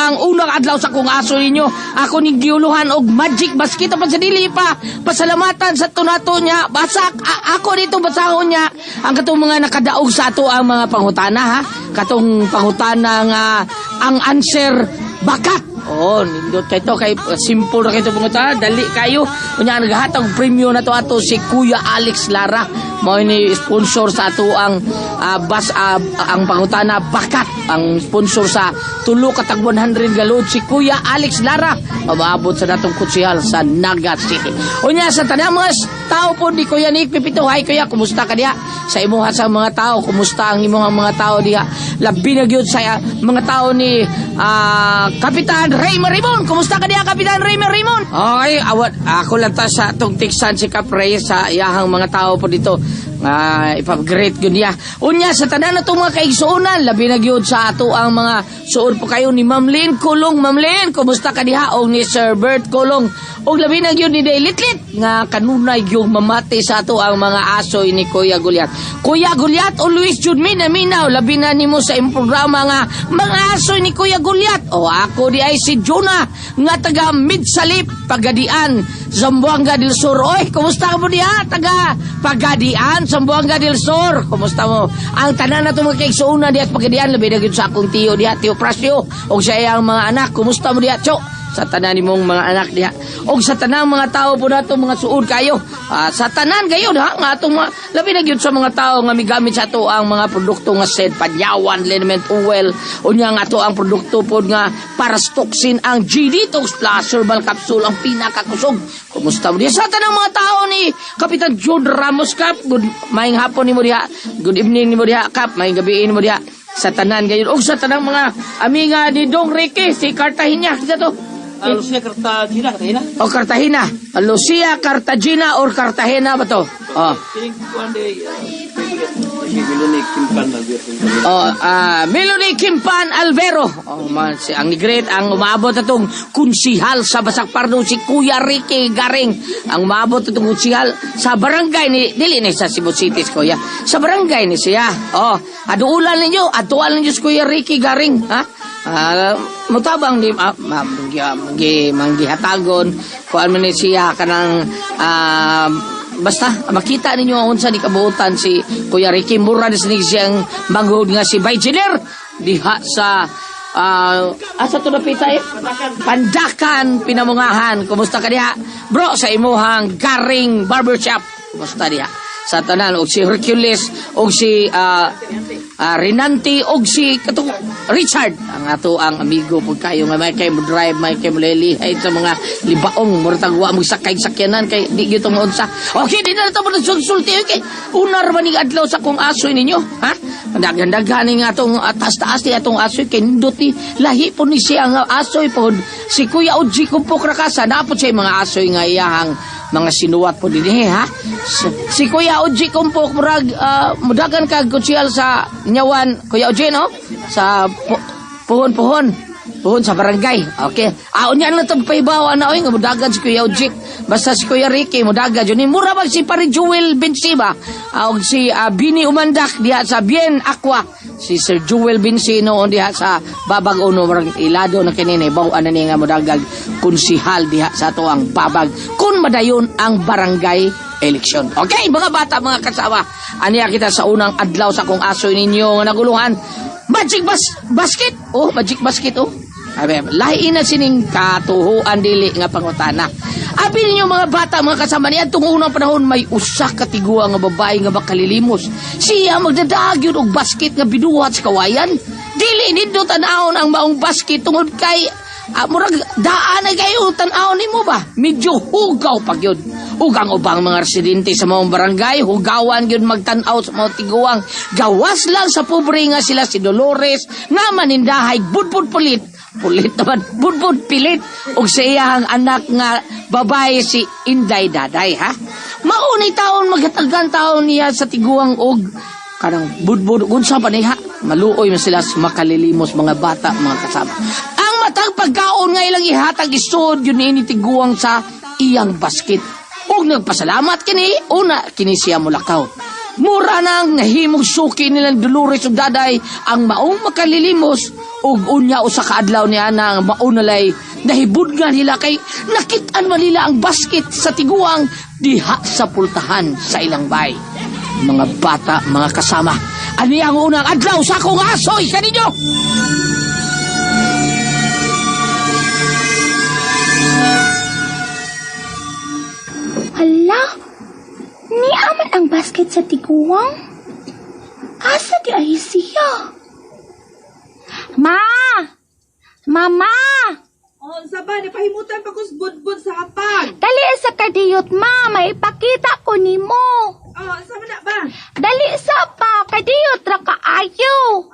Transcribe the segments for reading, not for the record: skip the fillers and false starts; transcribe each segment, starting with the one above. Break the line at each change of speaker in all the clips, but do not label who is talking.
Ang unang adlaw sa kong aso ninyo. Ako ning giuluhan og magic basket pa sa dili pa. Pasalamatan sa tunato niya. Basak ako dito basahon niya. Ang katong mga nakadaog sa ato ang mga pangutana, ha. Katong pangutana nga ang answer bakat. Oh, nindot kay to kay simple ra kay to pangutana, dali kayo. Unya ang naghatag og premyo na to ato si Kuya Alex Lara. Mao ni sponsor sa ato ang bas ang pangutana bakat. Ang sponsor sa tulo ka tag 100 galod si Kuya Alex Lara. Maabot sa natong kutsihal sa Naga City. Unya sa tanang mga tao po ni Kuya Nick Pipito, hi Kuya, kumusta ka diha? Sa imuha sa mga tao, kumusta ang imong mga tao diha? Labi na gyud sa mga tao ni Kapitan Ray Marimon. Kumusta ka diha, Kapitan Ray Marimon? Okay, awat ako lang ta sa atong tiksan si Kap Ray sa iyahang mga tao po dito. Ipag-greet gyud niya. Unya sa tanan na itong mga kaigsuonan, labi na gyud sa ato ang mga suod po kayo ni Ma'am Lynn Kulong. Ma'am Lynn, kumusta ka diha? Og ni Sir Bert Kulong. Og labi na gyud ni Day Litlit nga kanunay gyud mamati sa ato ang mga asoy ni Kuya Gulyat. Kuya Gulyat o Luis Jud Mina Minaw, labi na nimo sa imong programa nga mga asoy ni Kuya Gulyat. O ako di ay si Jonah nga taga Midsalip, Pagadian, Zamboanga del Sur. Oy, kumusta ka mo diha? Taga Pagadian, Zamboanga del Sur. Kumusta mo? Ang tanan na itong mga kaigsuonan diha sa Pagadian, labi na gyud sa akong tiyo diha, Tiyo Prasyo, og sa iyang mga anak. Kumusta mo diha, Chok? Sa tanan nimong mga anak diha. Og sa tanang mga tao po nato mga suod kayo. Sa tanan gayon ha nga atong mga labi na gyud sa mga tao nga migamit sa ato ang mga produkto nga said Panyawan liniment oil, unya nga ato ang produkto pod nga para stoksin ang G Detox Plus Herbal Capsule, ang pinakakusog. Kumusta mo diha sa tanang mga tao ni Kapitan Jude Ramos Kap? Good maayong hapon nimo diha. Good evening nimo diha, Kap. Maayong gabi nimo diha. Sa tanan gayon og sa tanang mga amiga ni Dong Ricky si Cartagena kita to.
Lucia Cartagena, Cartagena.
O Cartagena. Lucia Cartagena or Cartagena ba to? Oh.
Kining kuan de Melanie Kimpan Alvero.
Oh, Melody Kimpan Alvero. Oh, man, si ang great ang umabot atong kunsihal sa Basak Pardo si Kuya Ricky Garing. Ang umabot atong kunsihal sa barangay ni dili ni sa Cebu City, Kuya. Sa barangay ni siya. Oh, aduulan ninyo, atuan ninyo si Kuya Ricky Garing, ha? Mutabang di manggi manggihatagon kuan man ni siya kanang basta makita ninyo ang unsa ni kabuotan si Kuya Ricky. Mura ni siyang manghud nga si Bayjiner diha sa asa to napita eh? Pandakan, Pinamungahan. Kumusta ka diha, bro, sa imuhang Garing Barbershop? Kumusta diha sa tanan og si Hercules og si Renanti og si katong Richard ang ato ang amigo pud kayo nga may kay mo drive, may kay mo lelihay sa mga libaong murag wa mo sakay sakyanan kay di gyud unsa. Okay, di na to mo sulti kay unar man ning adlaw sa kong asoy ninyo, ha. Daghan-daghan ni nga atong taas-taas ni atong asoy kay nindot ni lahi po ni siya nga asoy pod si Kuya Oji Kumpok Rakasa. Napod siya mga asoy nga iyahang mga sinuwat po dinhi, ha. Si Kuya Oji Kumpok murag mudagan kag kutsiyal sa Nyawan, Kuya Oji, no? Sa puhon-puhon. Puhon sa barangay. Okay. Unya lang itong pahibaw na oy nga mudagan si Kuya Oji. Basta si Kuya Ricky mudagan yun. Mura bag si Pare Jewel Bensi ba? Og si Bini Umandak diha sa Bien Aqua. Si Sir Jewel Bensi noon diha sa Babag Uno, murag ilado na kini ni baw na ni nga mudagag konsihal diha sa ato ang Babag kun madayon ang barangay election. Okay, mga bata, mga kasawa. Aniya kita sa unang adlaw sa kong asoy ninyo nga naguluhan. Magic basket. Oh, magic basket oh. Abe, lahi na sining katuhuan dili nga pangutana. Abi ninyo mga bata, mga kasama niya, itong unang panahon may usa ka tiguang nga babae nga makalilimos. Siya magdadaag yun og basket nga binuhat sa kawayan. Dili nindot tan-awon ang maong basket tungod kay murag daan na kayo tan-awon nimo ba? Medyo hugaw pag yun. Ug ang ubang mga residente sa maong barangay, hugawan gyud magtan-aw sa mga tiguang. Gawas lang sa pobre nga sila si Dolores nga manindahay budbud pulit. Pulit naman, budbud pilit. Ug sa iyahang anak nga babae si Inday Daday, ha? Maunay taon maghatagan taon niya sa tiguang og kanang budbud unsa pa niya. Maluoy man sila sa makalilimos, mga bata, mga kasama. Ang matag pagkaon nga ilang ihatag isod yun ini tiguang sa iyang basket. Ug nagpasalamat kini, una kini siya mulakaw. Mura nang nahimong suki nilang Dolores ug Daday ang maong makalilimos ug unya usa ka adlaw niya na ang maunalay nahibud nga nila kay nakit-an man nila ang basket sa tiguang diha sa pultahan sa ilang bay. Mga bata, mga kasama, ani ang unang adlaw sa akong asoy kaninyo?
Hala, niaman ang basket sa tiguang? Asa di ay siya? Ma! Mama!
Oh, unsa ba napahimutan pa kus budbud sa hapag.
Dali sa kadiyot, ma! Maipakita ko nimo.
Oh, unsa man na ba?
Dali sa pa! Kadiyot ra kaayo!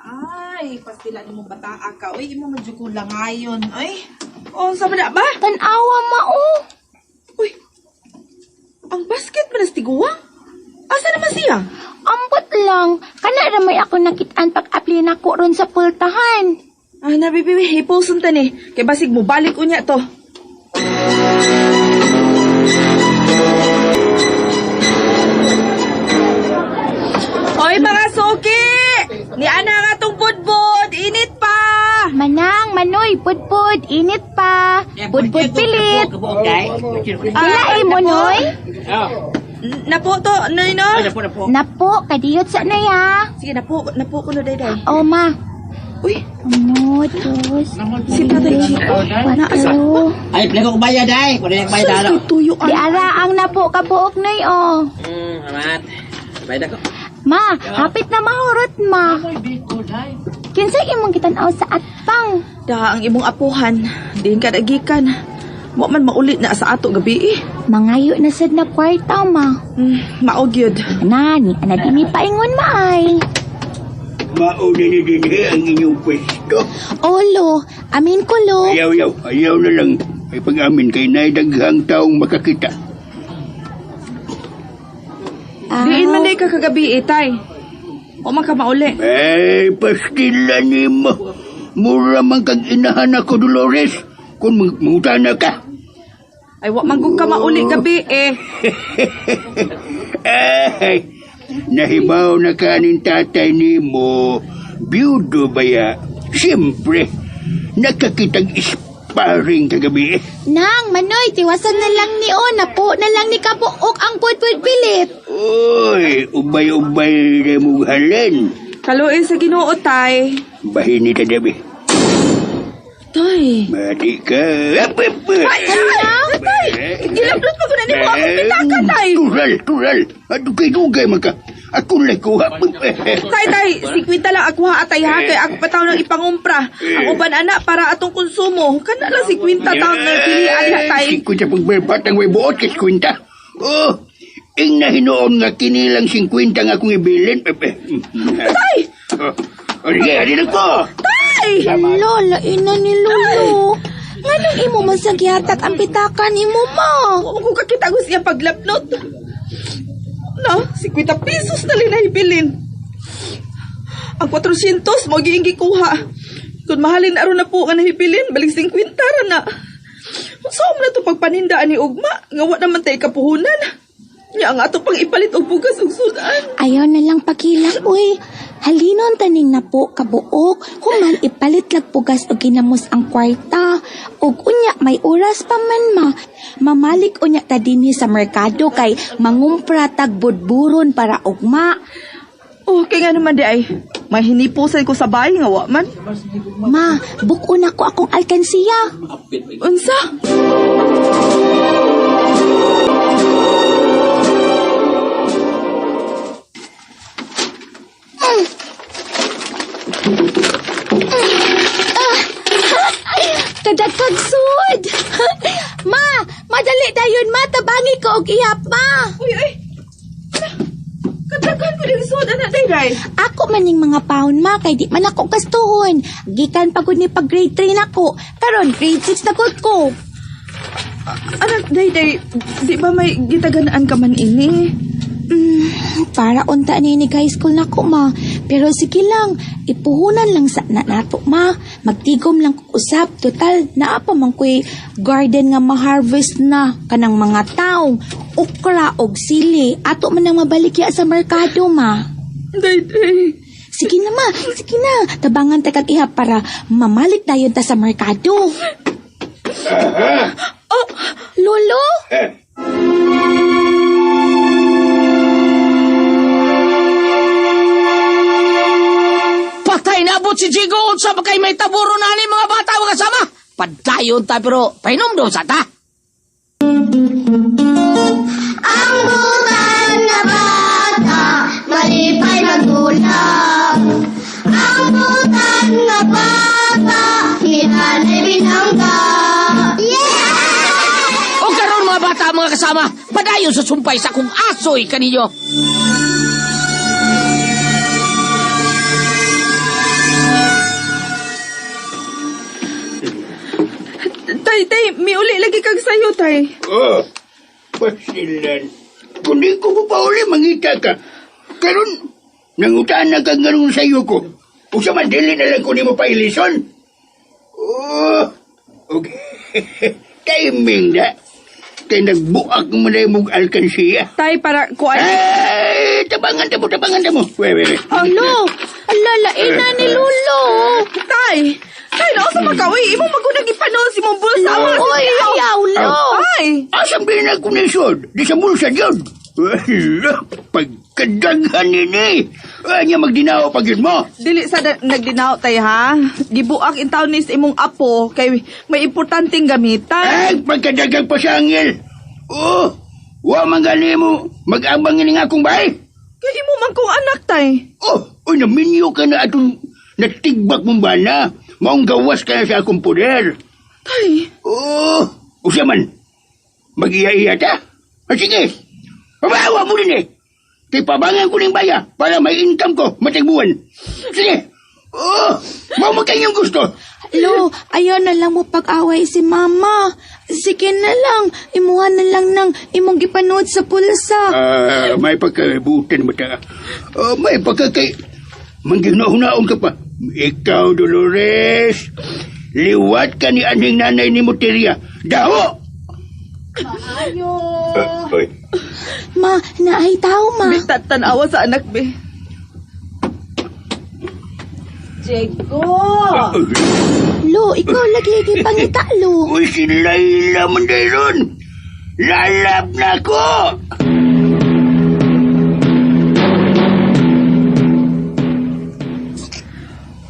Ay, pastila nimo bataa ka. Uy, imo man jud ko langayon. Ay. Oh, unsa man na ba?
Tanawa, ma, oh!
Uy. Ang basket man sa tiguang. Asa naman siya?
Ambot lang. Kana ra may ako nakitaan pag-apli nako ron sa pultahan.
Ah, na bibi, hipuson ta ni. Kay basig mo balik unya to. Oy, mga suki! Ni ana nga tong budbud, init pa!
Manang, manoy, pudpud, init pa. Pudpud pilit. Pila imo, noy?
Napo to, noy no?
Napo, kadiyot sa naya.
Sige, napo, napo ko no, day.
O, ma.
Uy,
Uno, dos,
si Tatay Chico. Naasa
kwatro.
Ay, plego ko bayad ay. Wala yung
Sus, kay tuyo
Di ara ang napo kabuok, noy, oh.
Amat. Bayad ako.
Ma, hapit na mahurot, ma. Kinsa imong gitan-aw sa atpang?
Da, ang imong apuhan, diin ka dagikan. Wa man maulit na sa ato gabi eh.
Mangayo na sad na kwarta, ma.
Mao gyud.
Nani, ana di mi paingon, ma, ay.
Mauna na din eh ang inyong pwesto.
Olo, amin ko, lo.
Ayaw, ayaw, ayaw na lang. Ay pag-amin kay naidaghang taong makakita.
Ah,
Diin man day ka kagabi eh, tay. Wa man ka mauli.
Ay, pastila ni mo. Mura man kag inahan ako, Dolores. Kung mangutana ka.
Ay, wa man gud ka mauli gabi eh.
Ay, nahibaw na kanin tatay ni mo. Biyudo ba ya? Siyempre, nakakitang sparring kagabi eh.
Nang, Manoy, tiwasan na lang ni O, napo na lang ni kabuok ang pudpud pilit.
Uy, ubay-ubay na mong halin.
Kaluin sa Ginoo, tay.
Bahini ta dabi.
Tay.
Mati ka.
Ay, tay. Gilablot pa ko na nimo akong pitaka, tay.
Tural, tural. Ato kay dugay man ka. Ako lang kuha.
Tay, tay, 50 lang ako ha, atay ha, kay ako pa taon ng ipangumpra. Ang uban ana para atong konsumo. Kana lang 50 taon na pilian ha, tay.
50 pagbalbatang way buot kay 50. Oh, ing na hinuon nga kinilang 50 nga akong ibilin.
Tay!
Oh, sige, adi na ko.
Tay!
Lola, ina ni Lolo. Nganong imo man sa gihatag ang pitakan imo, ma?
Wa ko kakita ko siya paglapnot. No, 50 pesos na lang nahibilin. Ang 400 mo giing gikuha. Kung mahalin aron na po nga nahibilin, balik 50 ra na. Unsa man na to pagpanindaan ni Ugma? Nga wa naman tay kapuhunan. Nya ang ato pang ipalit og bugas ug sudan.
Ayaw na lang pagilak, uy. Halinon taning na po kabuok, human ipalit lag pugas og ginamos ang kwarta. Og unya may oras pa man ma. Mamalik unya ta dinhi sa merkado kay mangumpra tag budburon para ugma.
Oh, kay nga naman di ay. May hinipusan ko sa bahay nga wa man.
Ma, bukon ako akong alkansiya.
Unsa?
Kadagkag sud. Ma, madali dayon ma, tabangi ko og ihap ma.
Uy, ay. Kadaghan ko din sud ana day day.
Ako maning mga paon ma kay di man ako kastuhon. Gikan pa gud ni pag grade 3 nako. Karon grade 6 na gud ko.
Anak, day day, di ba may gitaganaan ka man ini?
Para unta ni ni high school nako ma. Pero sige lang, ipuhunan lang sa na nato ma. Magtigom lang kog usab. Total, naa pa man ko'y garden nga ma-harvest na kanang mga taong, okra og sili. Ato man ang mabaligya sa merkado ma.
Day-day.
Sige na ma, sige na. Tabangan ta kag iha para mamalik dayon ta sa merkado. Oh, Lolo?
Patay na abot si Jigo unsa pa kay may taburo na ni mga bata mga kasama. Padayon ta pero painom sa ta.
Ang butan na bata, malipay magulap. Ang butan na bata, ni nanay binangga. Yeah!
O karon mga bata mga kasama, padayon sa sumpay sa kung asoy kaninyo.
Tay, tay, miuli lagi kag sayo, tay.
Oh, pasilan. Kung di ko pa uli, mangita ka. Karon, nangutaan na kang ganun sa iyo ko. Usa man, dili na lang ko nimo pailison. Oh, okay. Timing na. Kay nagbuak mo na yung alkansiya.
Tay, para kuan.
Ay, tabangan ta mo, tabangan ta mo. Wait, wait, wait.
Alo, ala, laina ni Lolo.
Tay! Tay, nausa man ka, uy. Imo magunang ipanood si mong bulsa. Mga
Oy, ayaw, lo.
Tay!
Asang binag ko ni Sod? Di sa bulsa yun. Ala, pagkadaghan nini. Ay, niya magdinaw pag yun mo.
Dili sa nagdinaw tay ha. Gibuak in taon ni sa imong apo kay may importanteng gamitan.
Ay, pagkadagang pasangil. Oh, wa man gani mo. Mag-abang ini nga akong bahay.
Kay imo man kong anak tay.
Oh, uy, naminyo ka na atong natigbak mong bana. Maong gawas ka na sa akong poder.
Tay,
Oh, usa man. Mag-iya-iya ta. Ah, sige, pabawa mo din eh. Kay pabangan ko ng baya para may income ko matagbuwan. Sige. Oh, mao mo kayong gusto.
Lo, ayaw na lang mo pag-away si mama. Sige na lang, imuha na lang ng imong gipanood sa pulsa.
Ah, may pagkabutan mo ta. Oh, may pagkakay... Mangginahunaon ka pa. Ikaw, Dolores. Liwat ka ni aning nanay ni Muteria. Daho! Maayo! Oy.
Ma, naay tao ma.
may tanawa sa anak be.
Lo, ikaw lagi gipangita, lo.
Uy, si Laila man dahil Lalab na ko!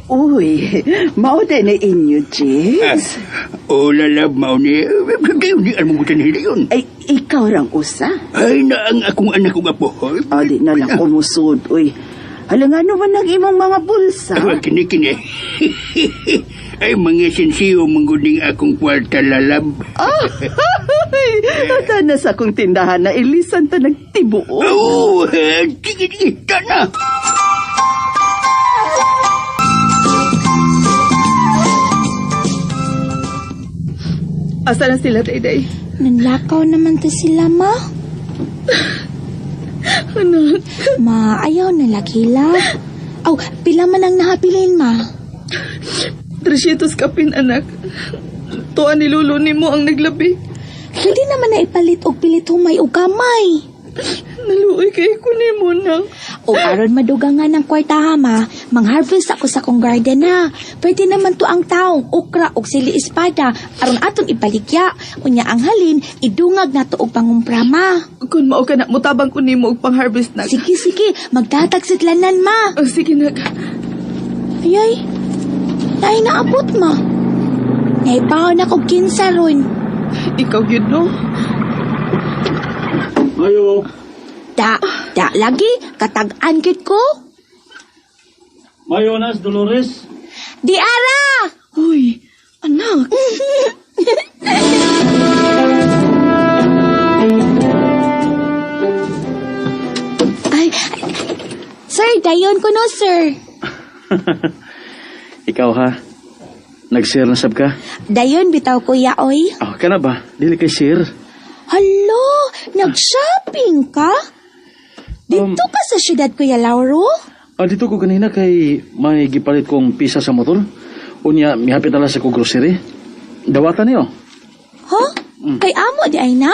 Uy, mao din na inyo, Jigs.
O, lalab, mao ni... Kayo ni alam mo nila yun.
Ay, ikaw rang usa.
Ay, na ang akong anak kong apo.
O, di na lang kumusod, uy. Hala nga naman ang imong mga bulsa.
Ah, kini, kini. Ay, mga sensiyo, mangguding akong kwarta lalab.
Ay, ata na sa akong tindahan na ilisan ta nagtibuo.
Oo, eh, sige, sige, tana.
Asa na sila tay day?
Nanlakaw naman to sila, ma.
Anak,
Ma, ayaw na lagi love. Aw, pila man ang nahabilin, ma.
300 kapin anak. Tuan ni lulo nimo ang naglabi.
Pwede naman na ipalit og pilit humay og gamay.
Naluoy kay ko nimo nang.
O aron madugangan ng kwarta ha, ma, mangharvest ako sa kong garden ha. Pwede naman to ang taong, okra og sili espada aron atong ibaligya. Unya ang halin, idungag nato og pangumpra ma.
Kun mao ka na mutabang ko nimo og pang-harvest nak.
Sige, sige, magdatag sidlanan ma.
Oh, sige nak.
Ay, ay, naay naabot ma. Naipaw na kog kinsa ron.
Ikaw gyud no.
Ayo.
Da, da lagi, katag-an gyud ko.
Mayonas, Dolores.
Di ara!
Uy, anak.
Ay, ay, sir, dayon ko no, sir.
Ikaw ha? Nag-share na sab ka?
Dayon bitaw kuya oy.
Oh, ka na ba? Dili kay share.
Hala, nag-shopping ka? Dito ka sa syudad, Kuya Lauro?
Dito ko kanina kay may gipalit kong pisa sa motor. Unya, mihapit na lang sa ko grocery. Dawatan niyo.
Huh? Kay amo di ay na?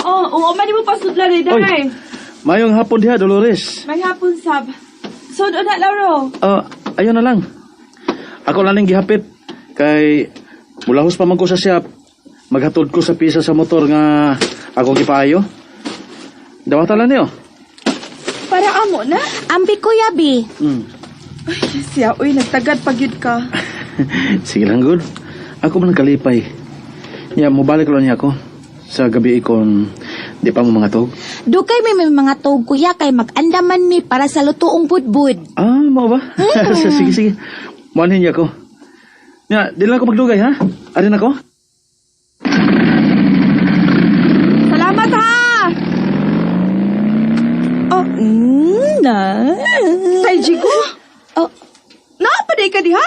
Oh, oo, man mo pasudla ni
Oy.
Day.
Mayong hapon diha, Dolores.
May hapon sab. Sud na Lauro.
Ayun na lang. Ako lang ning gihapit kay mulahos pa man ko sa shop. Maghatod ko sa pisa sa motor nga ako gipaayo. Dawatan lang niyo.
Para amo na.
Ambi, Kuya B.
Ay, siya, uy, nagtagad pag yun ka.
Sige lang, good. Ako man kalipay. Ya, mobalik lang niya ako. Sa gabi ikon, di pa mo mga tog.
Dugay may mga tog, Kuya, kay mag-andaman mi para sa lutoong budbud.
Ah, mao ba? Sige, sige. Muanhin niya ako. Ya, di lang ako magdugay, ha? Arin ako?
Salamat ha!
Oh, na.
Tay Jigo,
Oh,
naapaday ka diha?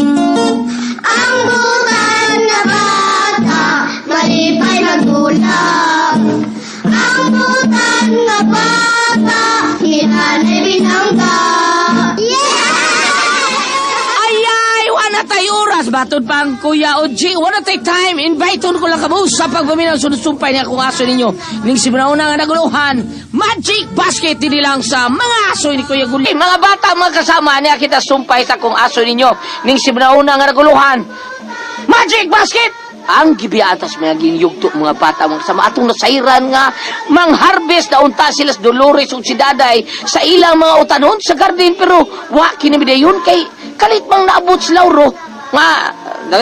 Ang butan na bata, malipay magdulap. Ang butan na bata, ni nanay binangga.
Ayay, wala tay oras. Batod pa ang Kuya Oji. Wala tay time. Invite ko lang kamo sa pagpaminaw sunusumpay niya kung aso ninyo. Ning simula nga naguluhan. Magic Basket dinhi lang sa mga aso ni Kuya Guli. Mga bata, mga kasama niya kita sumpay sa kung aso ninyo. Ning simula nga naguluhan. Magic Basket! Ang gibiatas mga yugto mga bata mga kasama atong nasairan nga mangharvest na unta sila sa Dolores ug si Daday sa ilang mga utanon sa garden, pero wa kini midayon kay kalit mang naabot si Lauro nga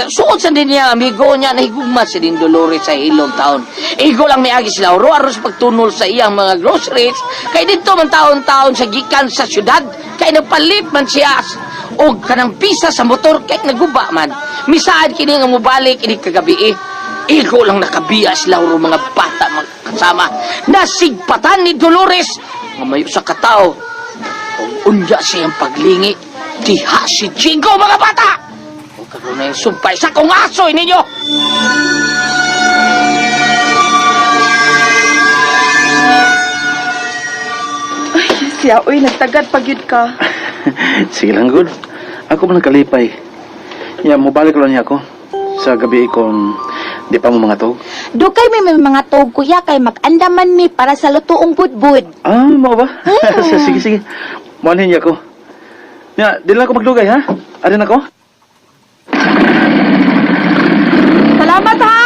suot sa din niya amigo niya nahigugma si din Dolores sa ilong taon. Igo lang miagi si Lauro aron sa pagtunol sa iyang mga groceries kay didto man taon-taon sa gikan sa syudad kay nagpalit man siya og kanang pisa sa motor kay naguba man. Misaad kini nga mobalik ini kagabi eh. Igo lang nakabiya si Lauro, mga bata mga kasama. Nasigpatan ni Dolores nga mayo sa katao. Ug unya siyang paglingi diha si Chigo, mga bata. Ug karon na yung sumpay sa kong aso ninyo.
Ay, siya, uy, nagtagad pag yun ka.
Sige lang, good. Ako man kalipay. Ya, mobalik lang niya ako. Sa gabi ikon, di pa mo mga tog.
Dugay may mga tog, Kuya, kay mag-andaman mi para sa lutoong budbud.
Ah, mao ba? Sige, sige. Muanhin niya ako. Ya, di lang ako magdugay, ha? Arin ako?
Salamat ha!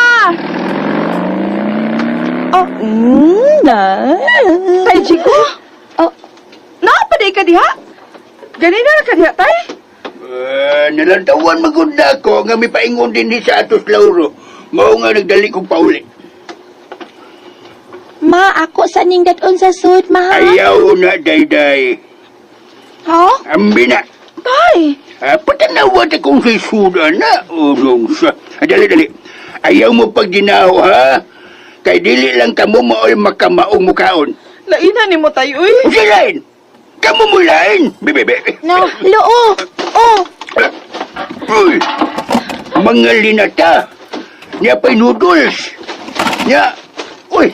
Oh, na.
Tay Jigo,
Oh,
naapaday ka diha? Ganina na ka diha, tay?
Nalantawan magunda ko nga may paingon din sa atos Lauro. Mao nga nagdali kong pauli.
Ma, ako sa ning dadon sa sud, ma. ha?
Ayaw na, dayday.
Ha?
Ambi na.
Tay!
Patanawa ta kung sa suda na. Urong sa. Dali, dali. Ayaw mo pag ginaw, ha? Kay dili lang kamo maoy makamaong mukaon.
Laina ni mo tayo, uy.
Usa lain. Kamu mo lain. Bebe, bebe.
No, loo. Oh,
Uy! Mga linata. Nya pa'y noodles. Nya. Uy!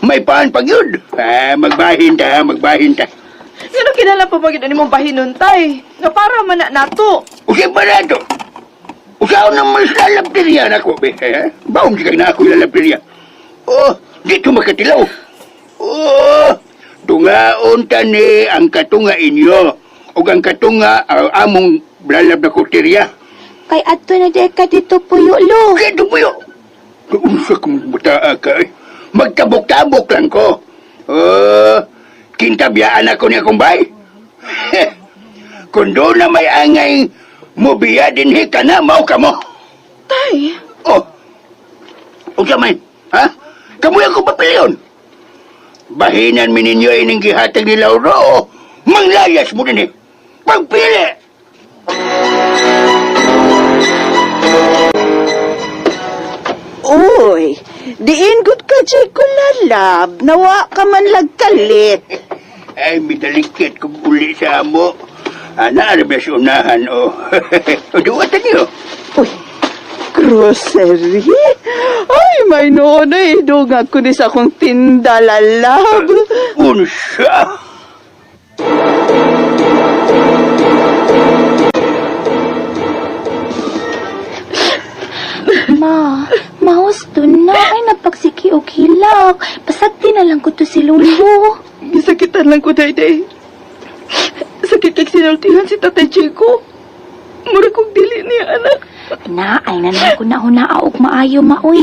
May paan pag yun. Ah, magbahin ta, ha? Magbahin ta.
Sino kinala pa ba ni mong bahinon, tay? Nga para man na nato.
Usay parado. Usaw naman sa lalapteriya na ko. Be, eh? Baong di na ako lalapteriya. Oh, dito makatilaw. Oh, tungaon tani ang katunga inyo. O ang katunga among lalab na kuteriya.
Kay adto na di ka dito puyo, lo.
Kaya tumayo. Unsa kong butaa ka eh. Magtabok-tabok lang ko. Oh, kintabyaan ako niya kong bay. Kung doon na may angay, mubiya din ka na, mao ka mo.
Tay!
Oh, unsa man, ha? Kamu yung papilyon. Bahinan mi ninyo ining gihatag ni Lauro o manglayas mo din eh. Pagpili!
Uy, diin gud ka jay ko lalab. Nawa ka man lagkalit.
Ay, mitalikit kong uli sa amo. Ana, ano ba sa unahan, oh. O, duwatan niyo.
Uy, grocery? Ay, may noon ay dungag ko ni sa akong tinda, lalab.
Unsa?
Ma, mahusto na. Ay, napagsiki og hilak. Pasagdi na lang ko to si Lolo.
Gisakitan lang ko, Dayday. Sakit kay sinultihan si Tatay Chico. Mura kong dili niya, anak.
Na, ay na ko na hunaa og maayo maoy.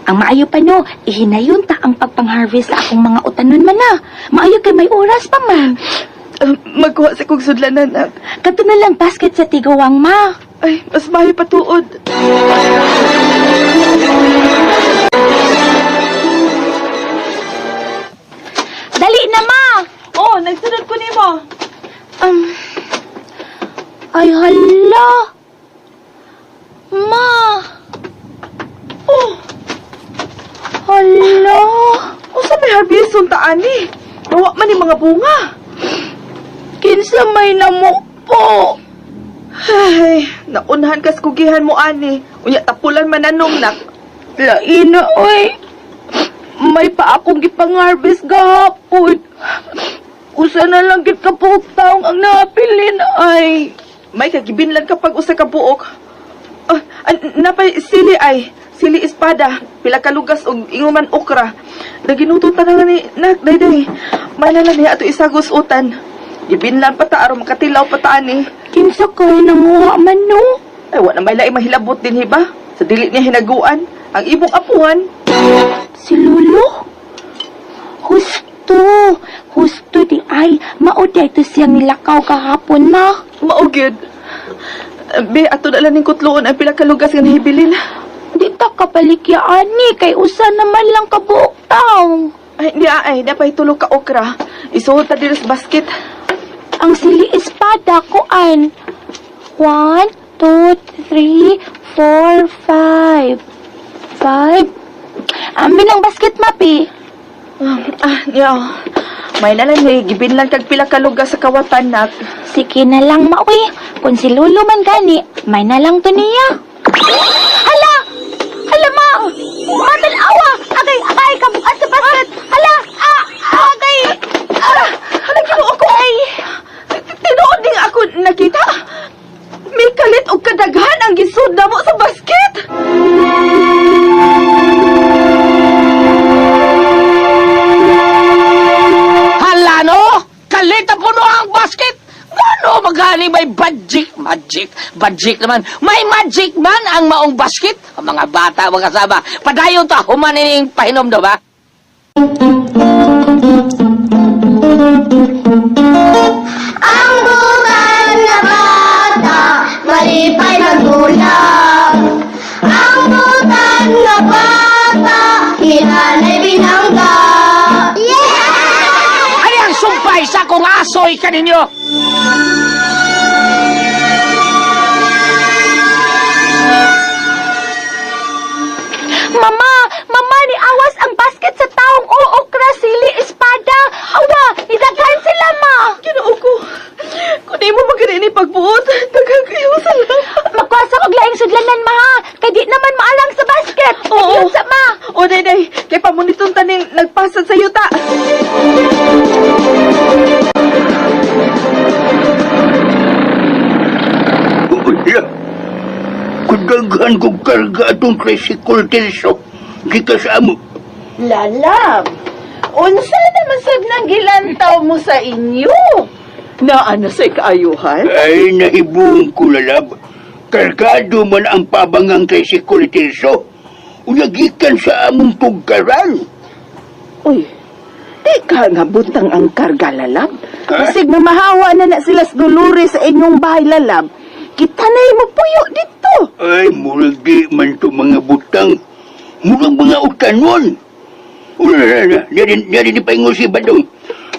Ang maayo pa no, ihinayon ta ang pagpang-harvest sa akong mga utanon man na. Maayo kay may oras pa man.
Magkuha sa kong sudlanan, anak.
Kadto na lang basket sa tiguang ma.
Ay, mas maayo patuod.
Dali na ma.
Oh, nagsunod ko nimo.
Ay hala. Ma.
Oh,
Hala.
usa may harvest ta ani. Nawa man ni mga bunga.
Kinsa may namupo.
Ay, naunhan kas kugihan mo ani. Unya tapulan mananong nak.
Laina oy. May pa akong gipang-harvest gahapon. Usa na lang gid ka buok taong ang napilin ay.
May kagibinlan kapag usa ka buok. Ah, napay sili ay, sili espada, pila ka lugas og inguman okra. Naginuto ta na ni nak dayday. May na lang niya ato isagos utan. Gibinlan pa ta aron makatilaw pa ta ani.
Kinsa kay nanguha man no?
Ay wa na may laing mahilabot din hiba. Sa dili niya hinaguan ang imong apuhan.
Si Lolo? Husto, husto di ay, mao di ito siyang nilakaw kahapon ma.
Mao gyud. Be, ato na lang ning kutloon ang pila ka lugas nga nahibilin.
Di ta kabaligya ani kay usa naman lang kabuok taong.
Ay, di ay, napay tulo ka okra. Isuot ta diri sa basket.
Ang sili espada kuan. 1, 2, 3, 4, 5. 5. Amin ang basket mapi.
Ah, niya. May na lang ni gibinlan kag pila ka lugas sa kawatan nak.
Sige na lang maoy. Kung si Lolo man gani, may na lang to niya. Hala! Hala ma! Matalawa! Agay, agay, kabukas sa basket! Hala! Ah, agay! Ah,
Hala, Ginoo ko.
Ay!
Tinuod ding ako nakita. May kalit og kadaghan ang gisud namo sa basket.
Hala no! Kalita puno ang basket! Ngano magani may magic, magic, magic naman. May magic man ang maong basket. Ang mga bata, mga kasama. Padayon ta, humanining pahinom do ba?
Ang butan na bata, malipay magulak. Ang butan na bata, hinanay binangga. Yeah!
Ano ang sumpay sa kong asoy kaninyo?
Mama! Mama, ni awas ang basket sa taong o okra, sili, espada! Awa! Nidaghan sila, ma!
Ginoo ko. Kun imo man ni pagbuot, daghan kayo salamat.
Magkwasa og laing sudlanan, ma ha! Kay di naman maalang sa basket!
Oo.
Ayun sa ma!
O day day, kay pamuniton taning nagpasad sa yuta.
Unya. Kudaghan kong karga atong tricycle tilso. Gika sa amo.
Lalab, unsa naman sad nang gilantaw mo sa inyo? Naano sa kaayuhan?
Ay, nahibong ko lalab. Kargado man ang pabangang tricycle tilso. Unya gikan sa among tugkaran.
Uy, di ka nga buntang ang karga, lalab.
Ha?
Basig mamahawa na na sila sa Dolores sa inyong bahay, lalab. Kita na mo puyo dito.
Ay, murag di man to mga butang. Murag mga utanon. Ula na na, niya din ipaingon si Badong.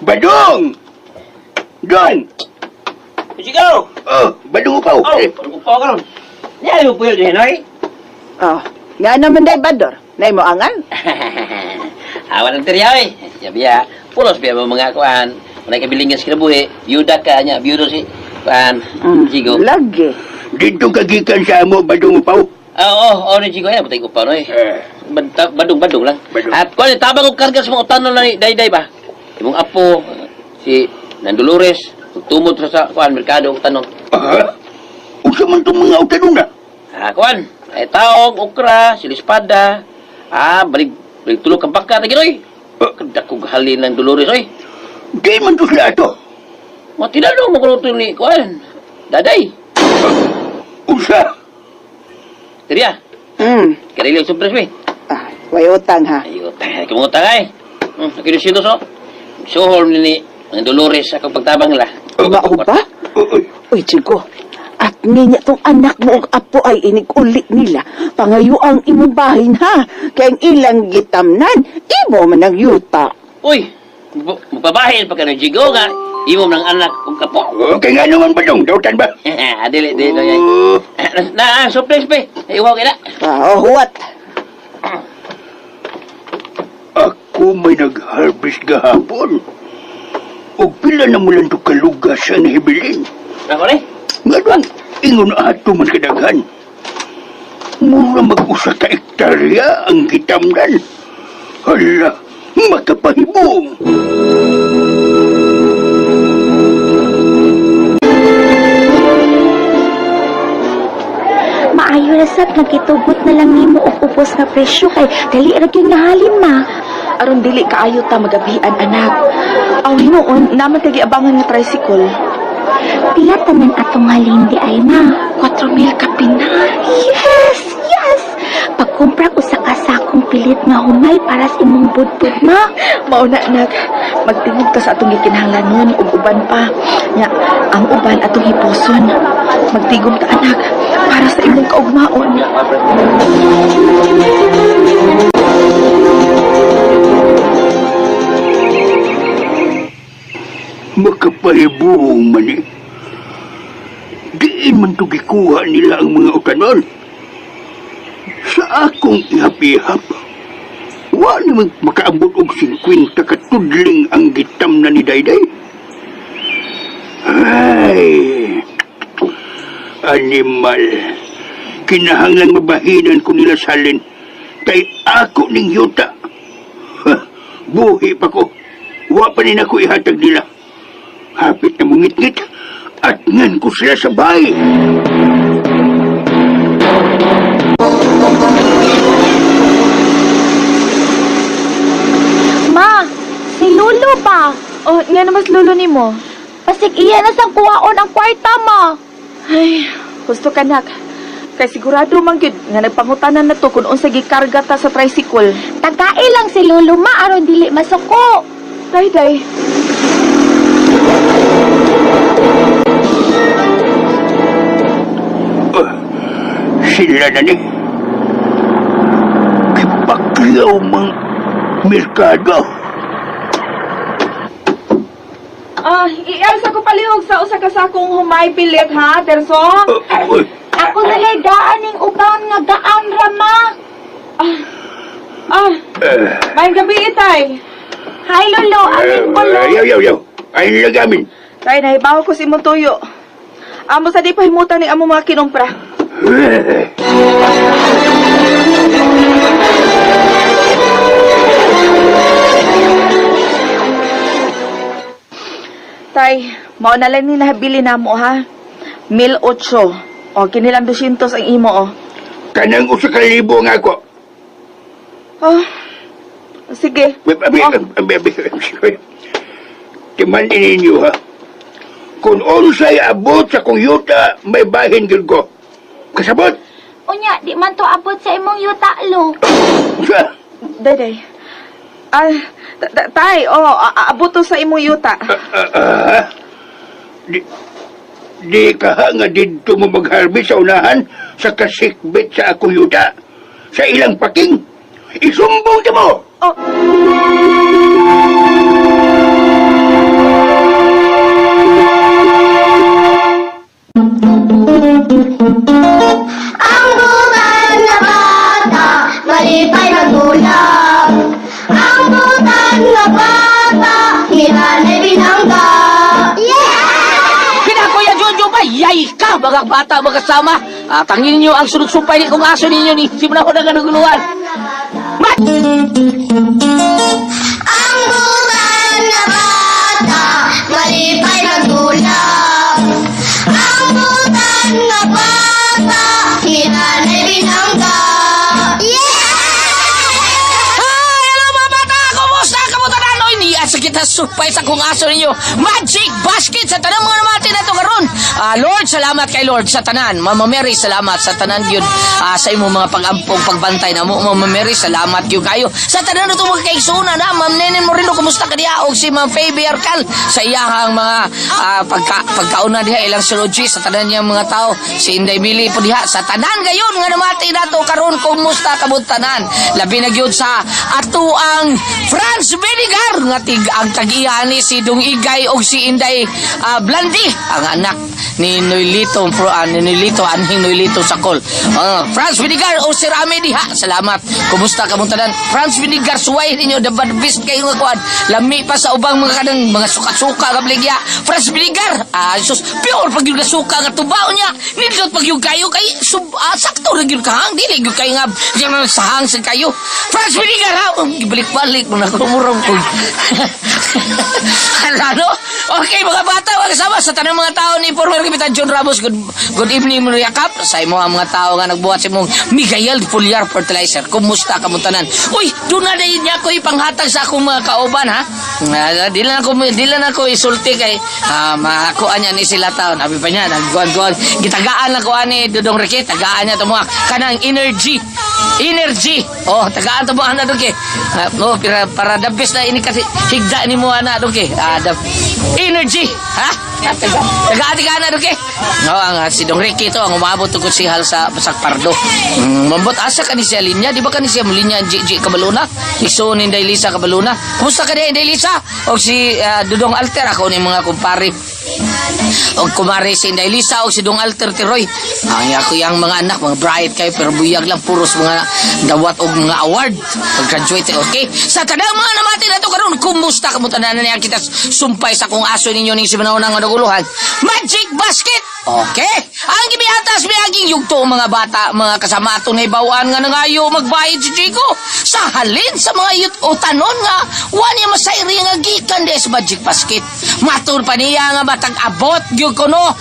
Badong! Dong!
Sigaw!
Oh, Badong upaw.
Oh,
Eh,
upaw ka ron. Niya mo puyo din, oy.
Oh, nga naman day Bador. Nay mo angal.
Awan ang teriya, oy. Sabi ya, pulos biya mo mga kuan. Wala kabilingan sa kinabuhi. Biyuda ka niya, biyudo si Pan, Jigo.
Lagi.
Dito kagikan sa amo, badong upaw.
Ah, oo, oo, ni Jigo. Ay, patay ko pa, no, eh.
Eh,
Badong-badong lang.
Badong.
At kuan, tabang og karga sa mga utanon na ni Dayday ba? Imong apo, si Nandolores, tumod sa kuan, merkado og tanom.
aha? Usa man itong mga utanon na.
Ah, kuan, ay taong, okra, silispada, ah, balik, balik tulog kang baka, taginoy. Kadakog halin ng Dolores, oy.
Di man to sila ato.
Matinalo mo kuno ni kuan. Daday,
Usa.
Terya, karili ang surprise, mi.
Ah, way utang ha.
Ayo, tay, kumuta kay. Nakinusidos, oh. Suhol ni ni ang Dolores akong pagtabang la.
Mao ba?
Uy,
Uy, Jigo. At ninya tong anak mo og apo ay iniguli nila. Pangayo ang imong bahin ha. Kay ang ilang gitamnan, imo man ang yuta.
Uy, magbabahin pa ka ng Jigo nga. Imo man ang anak ug kapo.
Okay nga naman badong, dautan ba?
Dili, dili, dili.
Oh,
Na, ah, surprise, pe. Iwaw kay na.
Ah, oh, huwat.
Ako may nag-harvest gahapon. O pila na mo lang ito kalugas ang hibilin.
Ako ni.
Nga doon, ingon ato man kadaghan. Mura mag-usa ka ektarya ang gitamnan. Hala, makapahibong.
Maayo na sad nagkitugot na lang nimo og ubos nga presyo kay dali ra gyud nahalin ma.
Aron dili kaayo ta magabian anak. Aw hinuon naman kay giabangan nga tricycle.
Pila tanan atong halin di ay ma.
4,000 kapin na.
Yes, yes. Pagkumpra ko sa kasakong pilit nga humay para sa imong budbud ma.
Mao na anak, magtingog ta sa atong gikinahanglanon ug uban pa. Nya, ang uban atong hiposon. Magtigom ta anak para sa imong kaugmaon.
Makapahibong man eh. Diin man to gikuha nila ang mga utanon. Sa akong ihap-ihap, wa naman makaabot og 50 katudling ang gitam na ni Dayday. Ay, animal. Kinahanglang mabahinan ko nila salin. Kay ako ning yuta. Ha, buhi pa ko. Wa pa rin ako ihatag nila. Hapit na mungit-ngit at ngan ko sila sa bahay.
Ma, si Lolo ba?
Oh, nga naman lolo nimo.
Pasig iya na sang kuwaon ang kwarta ma.
Ay, gusto ka nak. Kay sigurado man gyud nga nagpangutanan na to kung unsa gikarga ta sa tricycle.
Tagae lang si Lolo ma aron dili masuko.
Day day.
Sila na ni. Kipakyaw mang merkado.
Ah, ialsa ko palihog sa usa ka sakong humay pilit ha, Terso.
Oh, uy,
Ako nalay daan ning uban nga gaan ra ma.
Ah,
eh,
maayong gabi itay.
Hi Lolo, amin ko lo.
Yaw, yaw, yaw. Ay, lagamin.
Tay, nahibaw ko si imong tuyo. Amo sa di pahimutan ni amo mga kinumpra.
Eh,
Tay, mao na lang ni nabili namo ha. 1,008. O kinilang 200 ang imo oh.
Kanang 1,000 nga ako.
Oh. Sige.
Abi,
Oh.
abi, abi, abi. Timan ninyo ha. Kung unsay abot sa kong yuta, may bahin gyud ko. Kasabot?
Unya, di man to abot sa imong yuta lo.
Sa?
Day day. Ah, tay, oh, abot to sa imong yuta.
Ah, di, di ka ha nga didto mo mag-harvest sa unahan sa kasikbit sa akong yuta. Sa ilang paking. Isumbong ka mo!
Oh.
Ang butan na bata, malipay magulang. Ang butan na bata, ni nanay binangga.
Mga bata, mga kasama. Tangin ninyo ang sunod sumpay ni kung aso ninyo ni Simula ko na ganuguluhan.
Ang butan na bata, malipay magulap. Ang butan na bata, hinanay binangga. Yeah!
Hi! Hello mga bata! Kumusta? Kamusta na? Noy, niya sa kita supay sa kung aso ninyo. Magic Basket sa tanan mga namati na ito karon. Lord, salamat kay Lord sa tanan. Mama Mary, salamat sa tanan yun. Sa imong mga pag-ampong pagbantay na mo. Mama Mary, salamat yun kayo. Sa tanan na ito mga kaigsunan na. Ma'am Nenen Moreno, kumusta ka diha? O si Ma'am Faby Arcal sa iyahang mga pagkauna diha ilang sology sa tanan niyang mga tao. Si Inday Mili po diha sa tanan gayon nga namati nato karon kumusta kabut tanan. Labi na gyud sa ato ang Franz Vinegar nga tig ang tag-iya ni si Dung Igay og si Inday Blandi ang anak ni Noelito ni Noelito anhing Noelito Sakol. Franz Vinegar o si Rami diha. Salamat. Kumusta kamong tanan? Franz Vinegar suway ninyo the bad best kayo nga kuan. Lami pa sa ubang mga kanang mga suka-suka nga bligya. Franz Vinegar. Sus, pure pag yung suka nga tubaw niya. Nindot pag yung kayo kay sakto ra gyud kahang dili gyud kayo nga nga sahang sa kayo. Franz Vinegar ha. Gibalik-balik mo na kumurong ko. Ano? Okay mga bata, mga kasama sa tanang mga tao ni former Kapitan John Ramos. Good evening mga yakap. Sa imo ang mga tao nga nagbuhat sa imong Miguel Foliar Fertilizer. Kumusta ka tanan? Uy, doon na dahil niya ko ipanghatag sa akong mga kauban ha. Di lang ako isulti kay makuha niya ni sila taon. Abi pa niya, nagguan-guan. Gitagaan lang ko ani Dudong Ricky, tagaan niya tumuha kanang energy. Energy. Oh, tagaan to mo ana Dong Ki. Oh, para the best na ini kasi higda ni mo ana Dong Ki. Energy, ha? Tagaan tagaan na Dong Ki. No, ang si Dong Ricky to ang umabot tungkol si Hal sa Basak Pardo. Mambot asa ka ni siya linya, di ba ka ni siya linya GG Kabaluna? Iso ni Inday Lisa Kabaluna. Kumusta ka ni Inday Lisa? O si Dudong Alter ako ni mga kumpare. O kumare si Inday Lisa o si Dong Alter Tiroy. Ang ako yang mga anak, mga bright kayo pero buyag lang puros mga dawat og mga award pag-graduate. Okay? Sa tanang mga namati na to karon, kumusta ka mo tanan na kita sumpay sa kung aso ninyo ning simanahon ang naguluhan. Magic Basket! Okay? Ang gibiatas miaging yugto mga bata, mga kasama ato na ibawaan nga nangayo magbayad si Chico. Sa halin sa mga yut o tanon nga, wa niya masayri nga gikan des Magic Basket. Matul pa niya nga matag abot gyud kuno.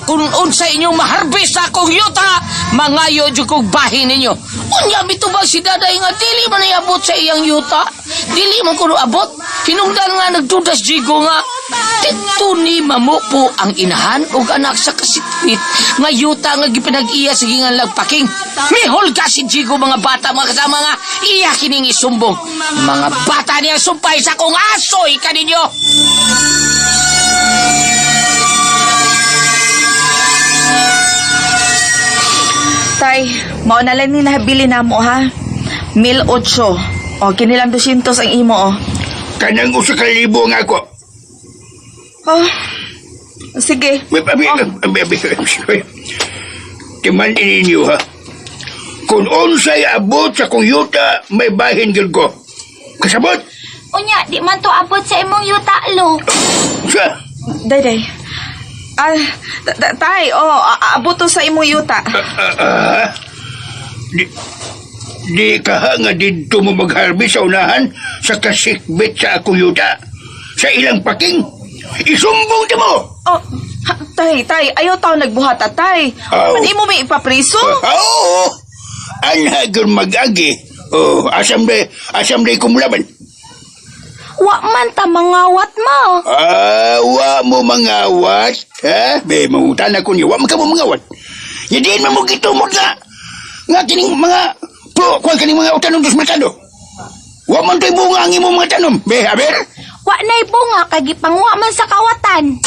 Kung unsa inyong maharbis sa akong yuta, mangayo jud kog bahin ninyo. Unya mitubag si daday nga dili man iabot sa iyang yuta. Dili man kuno abot. Hinungdan nga nagdudas Jigo nga dito ni mamupo ang inahan og anak sa kasitwit nga yuta nga gipinag-iya sa gingan lagpaking. Mihulga si Jigo mga bata mga kasama nga iya kining isumbong. Mga bata niya sumpay sa kong asoy kaninyo.
Tay, mao na lang ni nabili na mo ha. 1,008. O, kinilang 200 ang imo o.
Kanang 1,000 nga ako.
Oh, sige.
Abi, abi, abi, abi. Timan ninyo ha. Kung unsay abot sa kong yuta, may bahin gyud ko. Kasabot?
Unya, di man to abot sa imong yuta, lo.
Sa?
Day, day. Ah, tay, oh, abot to sa imong yuta.
Di, di ka ha nga didto mo magharbi sa unahan sa kasikbit sa akong yuta. Sa ilang paking. Isumbong ti mo!
Oh, ha, tay, tay, ayaw tao nagbuhat, ah, tay.
Aw.
Man imo may ipapriso?
Oo! Anha gyud mag-agi. Oh, asam day, asam day kumulaban.
Wa man ta mangawat mo.
Ah, wa mo mangawat. Ha? Be, mangutan ako niyo. Wa man ka mo mangawat. Yadiin man mo gitumod nga. Nga kining mga pro, kuwan kining mga utanom sa merkado. Wa man to'y bunga ang imong mga tanom. Be, aber.
Wa na'y bunga kay gipanguha man sa kawatan.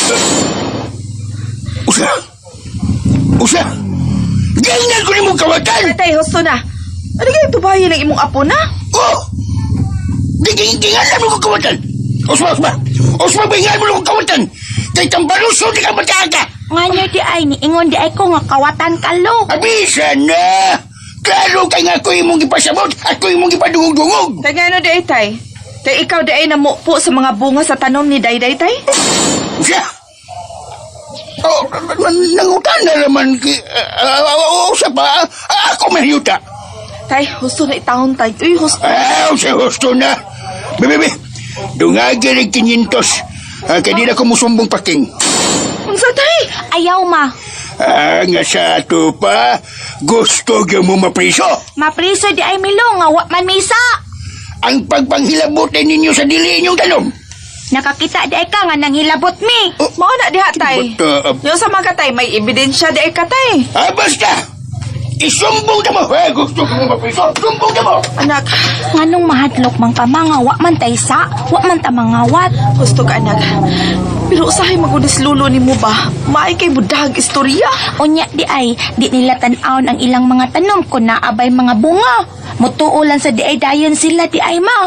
Usa. Usa. Ganyan ko nimong kawatan.
Tay, tay, husto na. Ano kayo tubahin ang imong apo na?
Oh! Gigingan mo ko kawatan. Usma, usma. Usma, bingan mo ko kawatan. Kay tambaluso di ka mataaga.
Nganyo di ay ni ingon di ay ko nga kawatan ka lo.
Abisa na! Klaro kay nga ako imong gipasabot, ako imong gipadungog-dungog.
Tay, ngano di ay, tay? Tay, ikaw di ay namupo sa mga bunga sa tanom ni Dayday, tay?
Usa! Oh, nangutan na naman. Usa pa, ako may yuta.
Tay, husto na itahon tay. Uy, husto.
Ah, usa husto na. Be, be, be. Dungagi rin 500. Ah, kay di na ko musumbong paking.
Unsa tay?
Ayaw ma.
Ah, nga sa ato pa, gusto gyud mo mapriso.
Mapriso di ay Milo nga wa man misa.
Ang pagpanghilabot ay ninyo sa dili inyong tanom.
Nakakita di ay ka nga nanghilabot mi.
Mao na diha tay.
But,
Yung sa mga tay, may ebidensya di ay ka tay.
basta! Isumbong na mo! Eh, gusto ko mo mapriso! Sumbong na mo!
Anak,
Nganong mahadlok man ka ma nga wa man tay sa, wa man ta mangawat.
husto ka anak. Pero usahay magunis lulo ni mo ba? Maay kay budag istorya.
Unya di ay, di nila tan-awon ang ilang mga tanom kung naabay mga bunga. Mutuo lang sa di ay dayon sila di ay ma.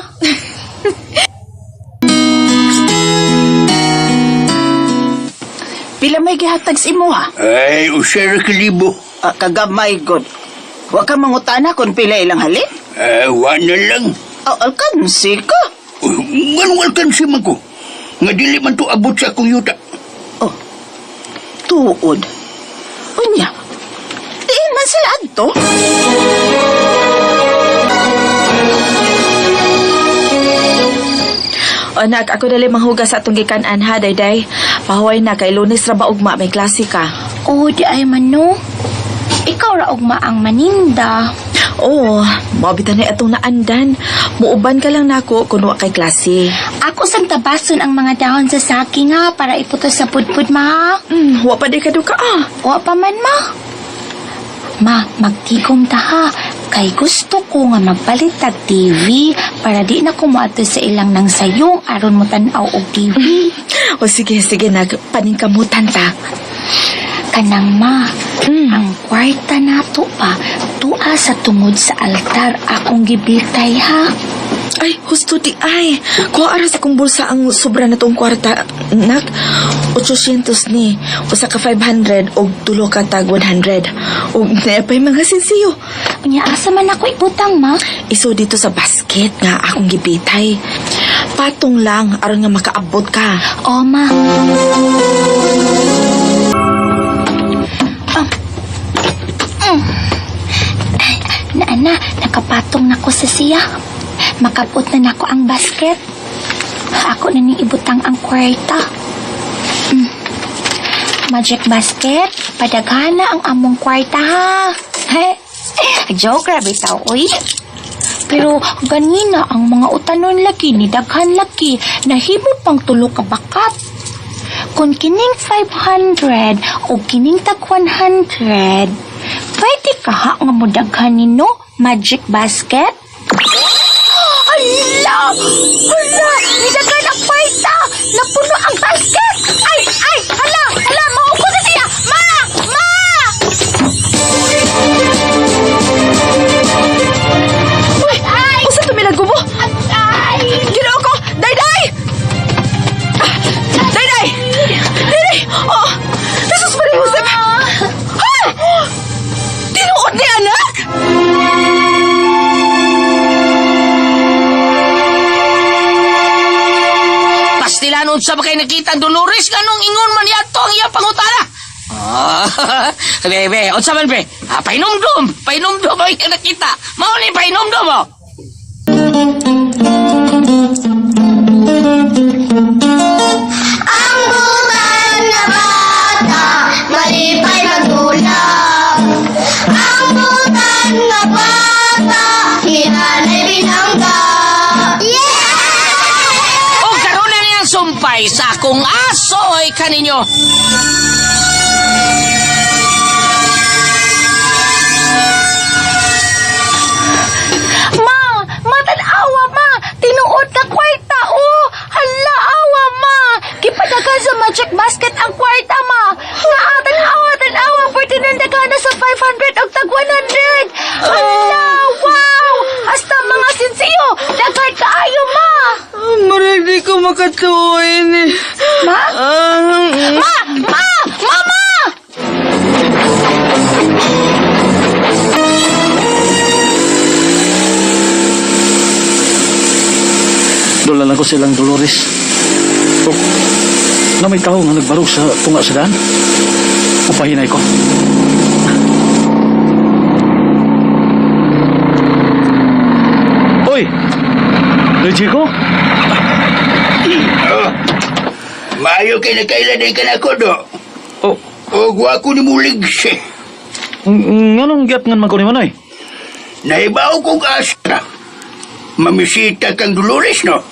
Pila may gihatag sa imo ha?
Ay, usar ka libo.
Ah, kagamay god. Wa ka mangutana kung pila ilang halin?
Ah, wa na lang.
Oh, alkansi ka.
Nganong alkansi man ko? Nga dili man to abot sa akong yuta.
Oh, tuod. Unya, diin man sila adto.
Anak, ako dali manghugas sa atong gikan-an ha, dayday. Pahuway na kay Lunes ra ba ugma may klase ka.
Oo, di ay man no. Ikaw ra og maang maninda.
Oo, mao bitan na atong naandan. Muuban ka lang nako kun wa kay klase.
Ako sang tabason ang mga dahon sa saki nga para iputos sa pudpud ma.
Wa pa di ka duka ah.
Wa pa man ma. Ma, magtigom ta ha. Kay gusto ko nga magpalit tag TV para di na ko moadto sa ilang nang sayong aron mo tan-aw og TV.
O sige, sige nag paningkamutan ta.
Kanang ma, ang kwarta nato pa tua sa tungod sa altar akong gibitay ha.
Ay, husto di ay. Kuha ara sa kong bulsa ang sobra na tong kwarta. Nak, 800 ni. Usa ka 500 og tulo ka tag 100. Og naa pa'y mga sinsiyo.
Unya asa man ako ibutang ma?
Iso dito sa basket nga akong gibitay. Patong lang aron nga makaabot ka.
O ma. Ay, Naana, nakapatong na ko sa siya. Makapot na nako ang basket. Ako na ning ibutang ang kwarta. Magic basket, padaghana ang among kwarta ha. Joke ra bitaw, uy. Pero ganina ang mga utanon lagi ni daghan lagi nahimo pang tulo ka bakat. Kung kining 500 o kining tag 100, pwede ka ha nga modaghan nino magic basket? Hala! Hala! Nidaghan ang kwarta! Napuno ang basket! Ay! Ay! Hala! Hala! Mauko na siya! Ma! Ma!
Uy,
Ay!
usa to milago mo?
Ay!
Ginoo ko! Dayday! Ah, Dayday! Dayday! Oh! Jesus Maria Josep! Ha! Tinuod ni anak!
Pastilan unsa ba kay nakita ang Dolores nganong ingon man niadto ang iyang pangutana? Ah, be, unsa man be? Ah, painomdom, painomdom ang iyang nakita. Mao ni painomdom oh.
Ang butan na bata, malipay magulang. Ang butan na bata, hinanay binangga. Yeah!
O karon na niyang sumpay sa akong aso ay kaninyo.
Ma! Ma, tan-awa, ma! Tinuod ka kwarta, oh! Hala, awa, ma! Gipadagan sa magic basket ang kwarta, ma! Nga, tan-awa, tan-awa! Pwede nang daghan na sa 500 og tag 100! Hala, wow! Hasta mga sinsiyo! Daghan kaayo, ma!
Murag di ko makatuoy ni.
Ma?
Ah,
Ma! Ma! Mama!
Dola lang ko silang Dolores. Oh, na may tao nga nagbarog sa tunga sa daan. Upahinay ko. Oy! Noy Chico?
Oh, maayo kay nagkailan din ka na ko, do.
Oh,
O, wa ko ni mulig siya.
nganong giat ngan man ko ni Manoy?
Naibaw kong asa. Mamisita kang Dolores, no?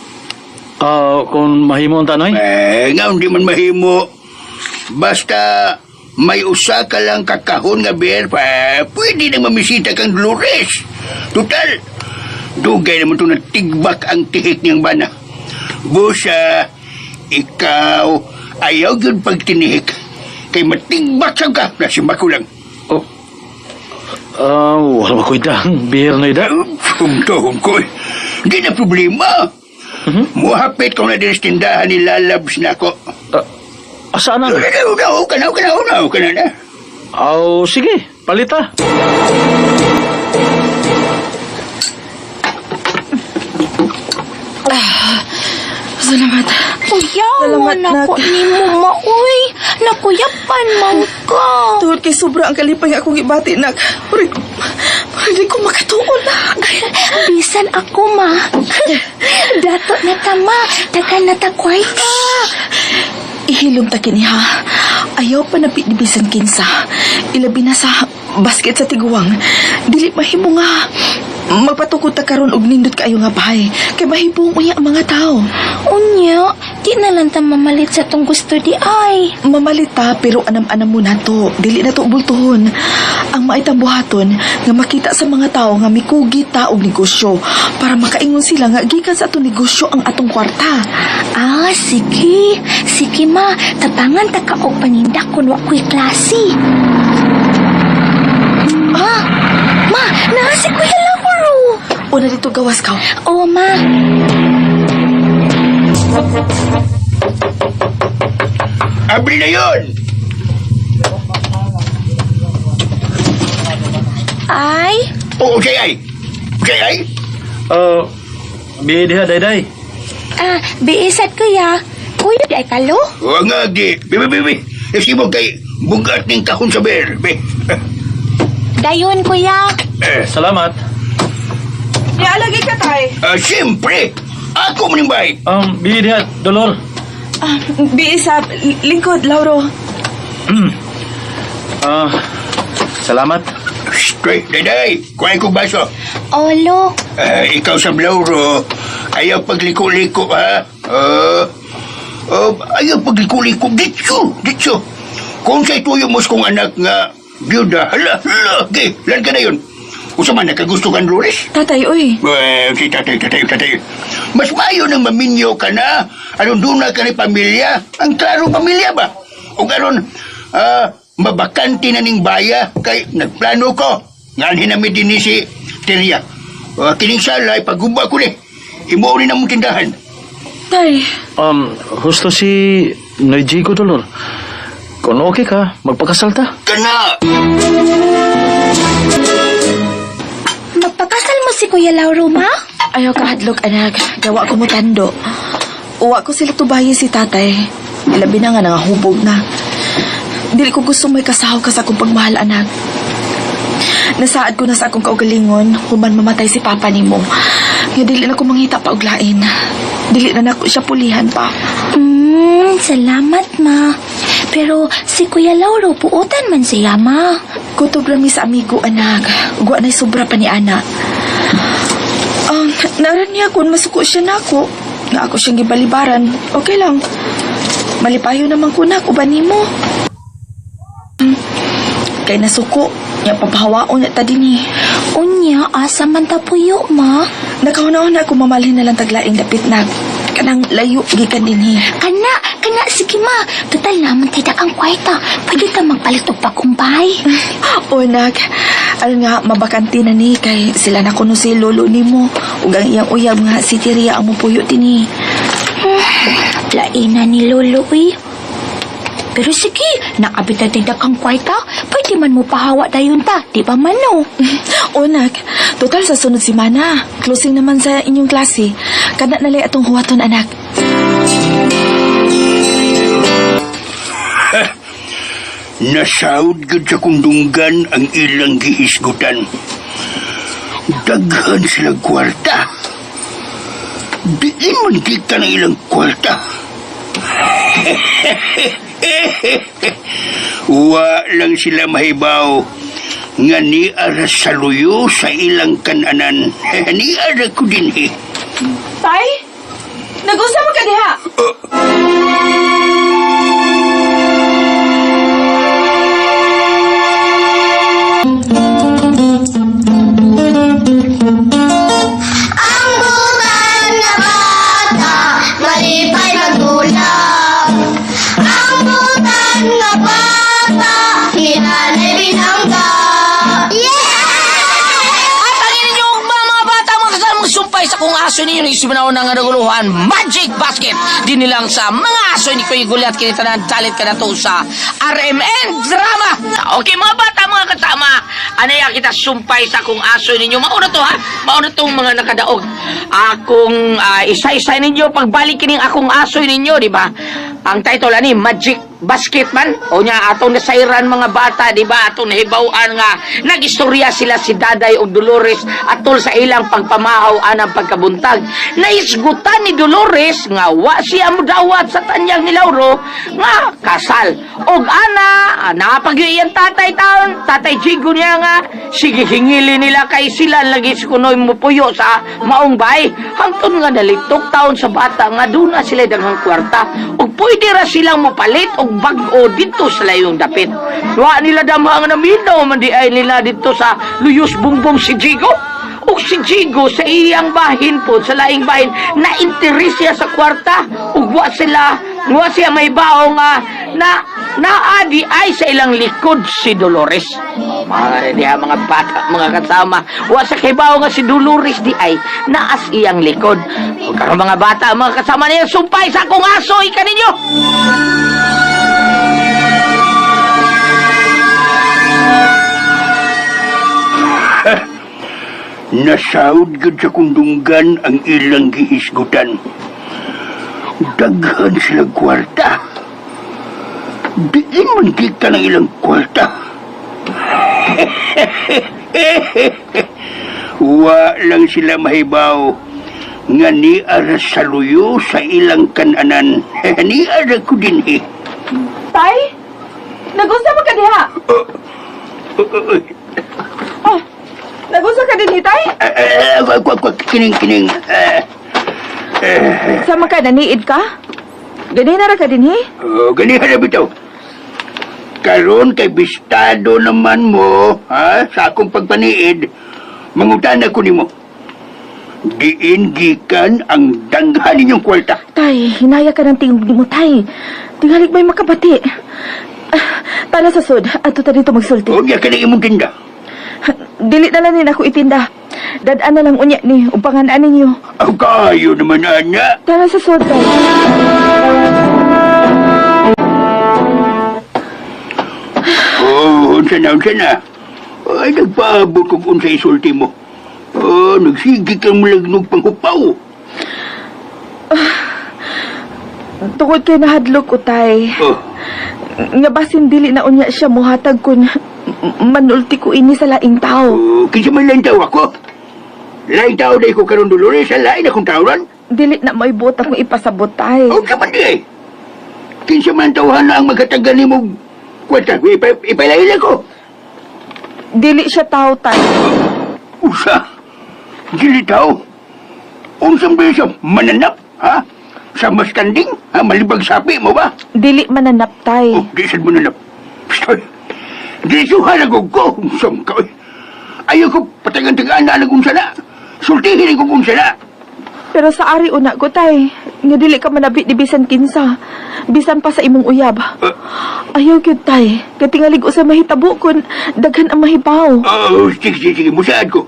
Ah, kung mahimo ang tanoy?
Eh, nga, hindi man mahimo. Basta may usa ka lang kakahon nga beer pa, pwede na mamisita kang Dolores. Total, dugay naman ito natigbak ang tihik niyang bana. Busa, ikaw, ayaw yun pagtinihik. Kay matigbak sa ka, nasimba ko lang.
Oh. Ah, wala ba ko'y dang beer na ida?
Humtohom ko. Hindi na problema. Muhapit ko na din sa tindahan ni Lalabs na ako.
Ah, asaan na?
Una, una, una, una, una, una, na.
Aw, sige, palita.
Salamat.
Kuya,
Salamat,
na
nak.
ko ni mo maoy. Nakuyapan man ka.
Tuhod kay sobra ang kalipay nga akong ibati, nak. Murag, murag di ko makatuon na.
Bisan ako, ma. Dato na ta, ma. Takan na ta kwarta.
Ihilom ta kini ha. Ayaw pa na bisan kinsa. Ilabi na sa basket sa tiguang. Dili mahimo nga magpatukod ta karon og nindot kaayo nga bahay. Kay mahibong unya ang mga tao.
Unya, di na lang ta mamalit sa tong gusto di ay.
Mamalita pero anam-anam mo na to. Dili na to bultuhon. Ang maitang buhaton nga makita sa mga tao nga mikugi ta og negosyo para makaingon sila nga gikan sa atong negosyo ang atong kwarta.
Ah, sige. Sige, ma. Tabangan ta ka og paninda kun wa ko'y klase. Ma! Ma! Naa si Kuya Lauro!
Una dito gawas ka.
Oo, ma.
Abri na yun!
Ay,
Oo, okay ay. Okay ay.
Ah, biye diha, dayday.
ah, biisat kuya. Kuya, di ay kalo?
Oo nga, di. Bibi, bibi. Kasi mo kay bugat ng kahon sa beer. Be.
Dayon, kuya.
Eh,
Salamat.
Ya, lagi ka tay.
ah, siyempre, ako manimbay.
Biye diha, Dolor.
Ah, biisa, lingkod, Lauro.
Ah, salamat.
Straight, daday. Kuhay ko baso.
Olo.
Eh, ikaw sa Lauro, ayaw pagliko-liko, ha? Ah, ah, ayaw pagliko-liko. Ditso, ditso. Kung sa'y tuyo mo kong anak nga, biyuda, hala, hala, okay, lan ka na yun. Usa man, nakagusto kang Dolores?
Tatay, uy.
Well, si tatay, tatay, tatay. Mas maayo nang maminyo ka na. Aron doon na ka ni pamilya. Ang klaro pamilya ba? O karon, ah, mabakante na ning baya kay nagplano ko. Ngan hinami din ni si Teria. Kining sala, pagguba ko ni. Imo ni namong tindahan.
Tay.
Husto si Noy Jigo, Dolor. Kung okay ka, magpakasal ta.
Kana!
Magpakasal mo si Kuya Lauro, ma?
Ayaw ka hadlok, anak. Gawa ko mo tando. Uwa ko sila tubayi si tatay. Ilabi na nga nangahubog na. Dili ko gusto may kasaw ka sa akong pagmahal, anak. Nasaad ko na sa akong kaugalingon, human mamatay si papa nimo. Nga dili na ko mangita pa og lain. Dili na nako siya pulihan pa.
Salamat, ma. Pero si Kuya Lauro, puotan man siya, ma.
Kutob lang mi sa amigo, anak. Ugwa na'y sobra pa ni ana. Naran niya kung masuko siya nako. Nga ako siyang gibalibaran. Okay lang. Malipayo naman ko nak, uban nimo. Kay nasuko, niya papahawaon na ta dinhi.
Unya, asa man ta puyo, ma?
Nakauna-una ako mamalhin na lang taglaing dapit na. Kanang layo gikan dinhi.
Kana, kana, sige, ma. Total naman tidak ang kwarta. Pwede ka magpalit og bagong bahay.
O nak, aron nga mabakante na ni kay sila na kuno si lolo nimo ug ang iyang uyab nga si Tiria ang mupuyo dinhi.
Laina ni Lolo, uy. Pero sige, nakabit na tindak ang kwarta. Pwede man mo pahawa dayon ta, di ba man, no?
O nak, total sa sunod semana, closing naman sa inyong klase. Kada nalay atong huwaton anak.
Nasawd gud sa kundunggan ang ilang gihisgutan. Daghan sila kwarta. Diin man kita ng ilang kwarta. Wa lang sila mahibaw nga ni ara sa luyo sa ilang kananan. Ni ara ko din eh.
Tay? Nag-usa man ka diha?
Ang butan na bata, malipay magulang. Ang butan na bata, hinanay binangga. Yeah!
At ang inyong mga bata, mga kasamang sumpay sa kung aso ninyo ni Isumanaw ng naguluhan, Magic Basket. Dinilang sa mga aso ni Kuya Gulyat, kinitanan, dalit ka na to sa RMN Drama. Okay, mga bata, mga kasama, anaya kita sumpay sa kung aso ninyo. Mauna to ha, mauna tong mga nakadaog. Akong isa-isa ninyo, pagbalik kining akong aso ninyo, di ba? Ang title ani Magic Basket man. O nya atong nasairan mga bata, di ba? Atong nahibaw-an nga nagistorya sila si Daday ug Dolores atol sa ilang pagpamahaw anang pagkabuntag. Naisgutan ni Dolores nga wa siya modawat sa tanyag ni Lauro nga kasal. Og ana, napagyo iyang tatay taon, tatay Jigo niya nga sige hingili nila kay sila lagi si kunoy mupuyo sa maong bay. Hangtod nga nalitok taon sa bata nga duna sila daghang kwarta ug pwede ra silang mopalit og bag-o didto sa layong dapit. Wa nila damha nga naminaw man di ay nila didto sa Luyos Bumbong si Jigo. Ug si Jigo sa iyang bahin po, sa laing bahin, na interes siya sa kwarta ug wa sila, wa siya may bao nga na naadi ay sa ilang likod si Dolores. Mga diha mga bata, mga kasama, wa sa kibaw nga si Dolores di ay naas iyang likod. Ug karon mga bata, mga kasama niya sumpay sa akong aso ika ninyo.
Nasawd gud sa kundunggan ang ilang gihisgutan. Daghan sila kwarta. Diin man kita ng ilang kwarta. Wa lang sila mahibaw nga ni ara sa luyo sa ilang kananan. Ni ara ko din eh.
Tay? Nag-usa man ka diha? Oh, nag-usa ka din, Tay?
Kining, kining.
Sama ka, naniid ka? Ganina ra ka din, he?
Oh, ganihan na bitaw. Karon kay bistado naman mo, ha, sa akong pagpaniid, mangutan ako nimo. Diin gikan ang danghan ninyong kwarta.
Tay, hinaya ka ng tingog nimo, Tay. Tingalig may makabati. Ah, tana sa sud, ato ta dito magsulti.
Unya ka na imong tinda.
Dili na lang ni ako itinda. Dad-an na lang unya ni, upangan ninyo.
Ang kayo naman, ana.
Tana sa sud, Tay.
Oh, unsa na, unsa na. Ay, nagpaabot kong unsa isulti mo. Oh, nagsige kang malagnog panghupaw.
Tungod kay nahadlok ko, Tay.
Oh,
Nga basin dili na unya siya muhatag kun manulti ko ini sa laing tao.
Oh, kinsa man laing tao ako. Laing tao dahil ko karon Dolores, sa lain akong tawran.
Dili na may buot akong ipasabot, Tay.
Oh, kaman di eh. Kinsa man tawhan na ang magkatagan nimo kwarta, ipailaila ko.
Dili siya tao, Tay.
Usa, dili tao. Unsang ba siya mananap, ha? Sa maskanding, ha? Malibag sapi mo ba?
Dili mananap, Tay.
Oh, di sad mananap. Pstoy, di suhan ako ko. Unsang ka, oy. Ayaw ko patagan-tagaan na nag unsa na. Sultihin ko unsa na.
Pero sa ari una ko, Tay, nga dili ka manabi ni bisan kinsa. Bisan pa sa imong uyab. Ayaw gyud, Tay. Kay tingalig usa mahitabo kun daghan ang mahibaw.
Oh, sige, sige, sige. Musaad ko.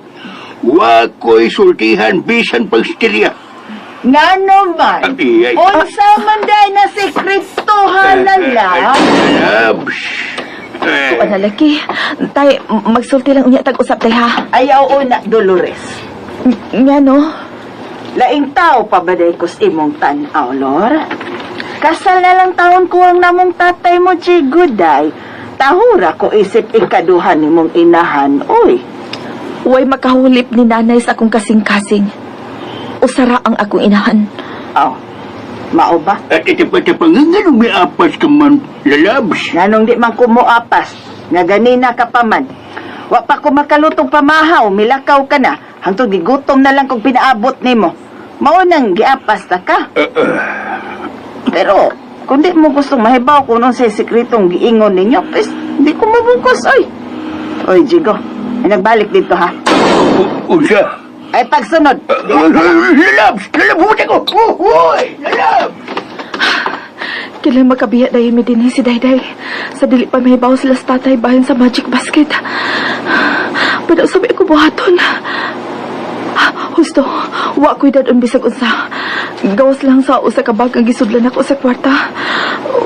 Wa ko'y sultihan bisan pagstirya.
Ngano man?
Ay, ay.
Unsa man day na sekretuhan na lang?
Tuan na laki. Tay, magsulti lang unya tag usap tay ha.
Ayaw una, Dolores.
Nga no?
Laing tao pa ba day kus imong tan-aw, Lor? Kasal na lang taon ko ang namong tatay mo, Jigo, day. Tahura ko isip ikaduha nimong inahan, oy.
Way makahulip ni nanay sa akong kasing-kasing. Usara ang akong inahan.
Aw, mao ba?
At ito pa ito pa nga nung may apas ka man, lalabs.
Nganong di man ko moapas, nga ganina ka pa man. Wa pa ko makalutong pamahaw, milakaw ka na. Hangtod gigutom na lang kung pinaabot nimo. Mao nang giapas ta ka. Pero, kung di mo gustong mahibaw kung unsay sekretong giingon ninyo, pues, di ko mabungkos, oy. Oy, Jigo, ay nagbalik dito, ha?
Unsa?
Ay, pagsunod.
Lalabs! Lalabs! Buta ko! Uy! Lalabs!
Kailan makabiya dayon mi dinhi si Dayday. Sa dili pa mahibaw sila sa tatay bahin sa magic basket. Pero sabi ko buhaton. Husto, wa ko'y dadon bisag unsa. Gawas lang sa usa ka bag ang gisudlan ako sa kwarta.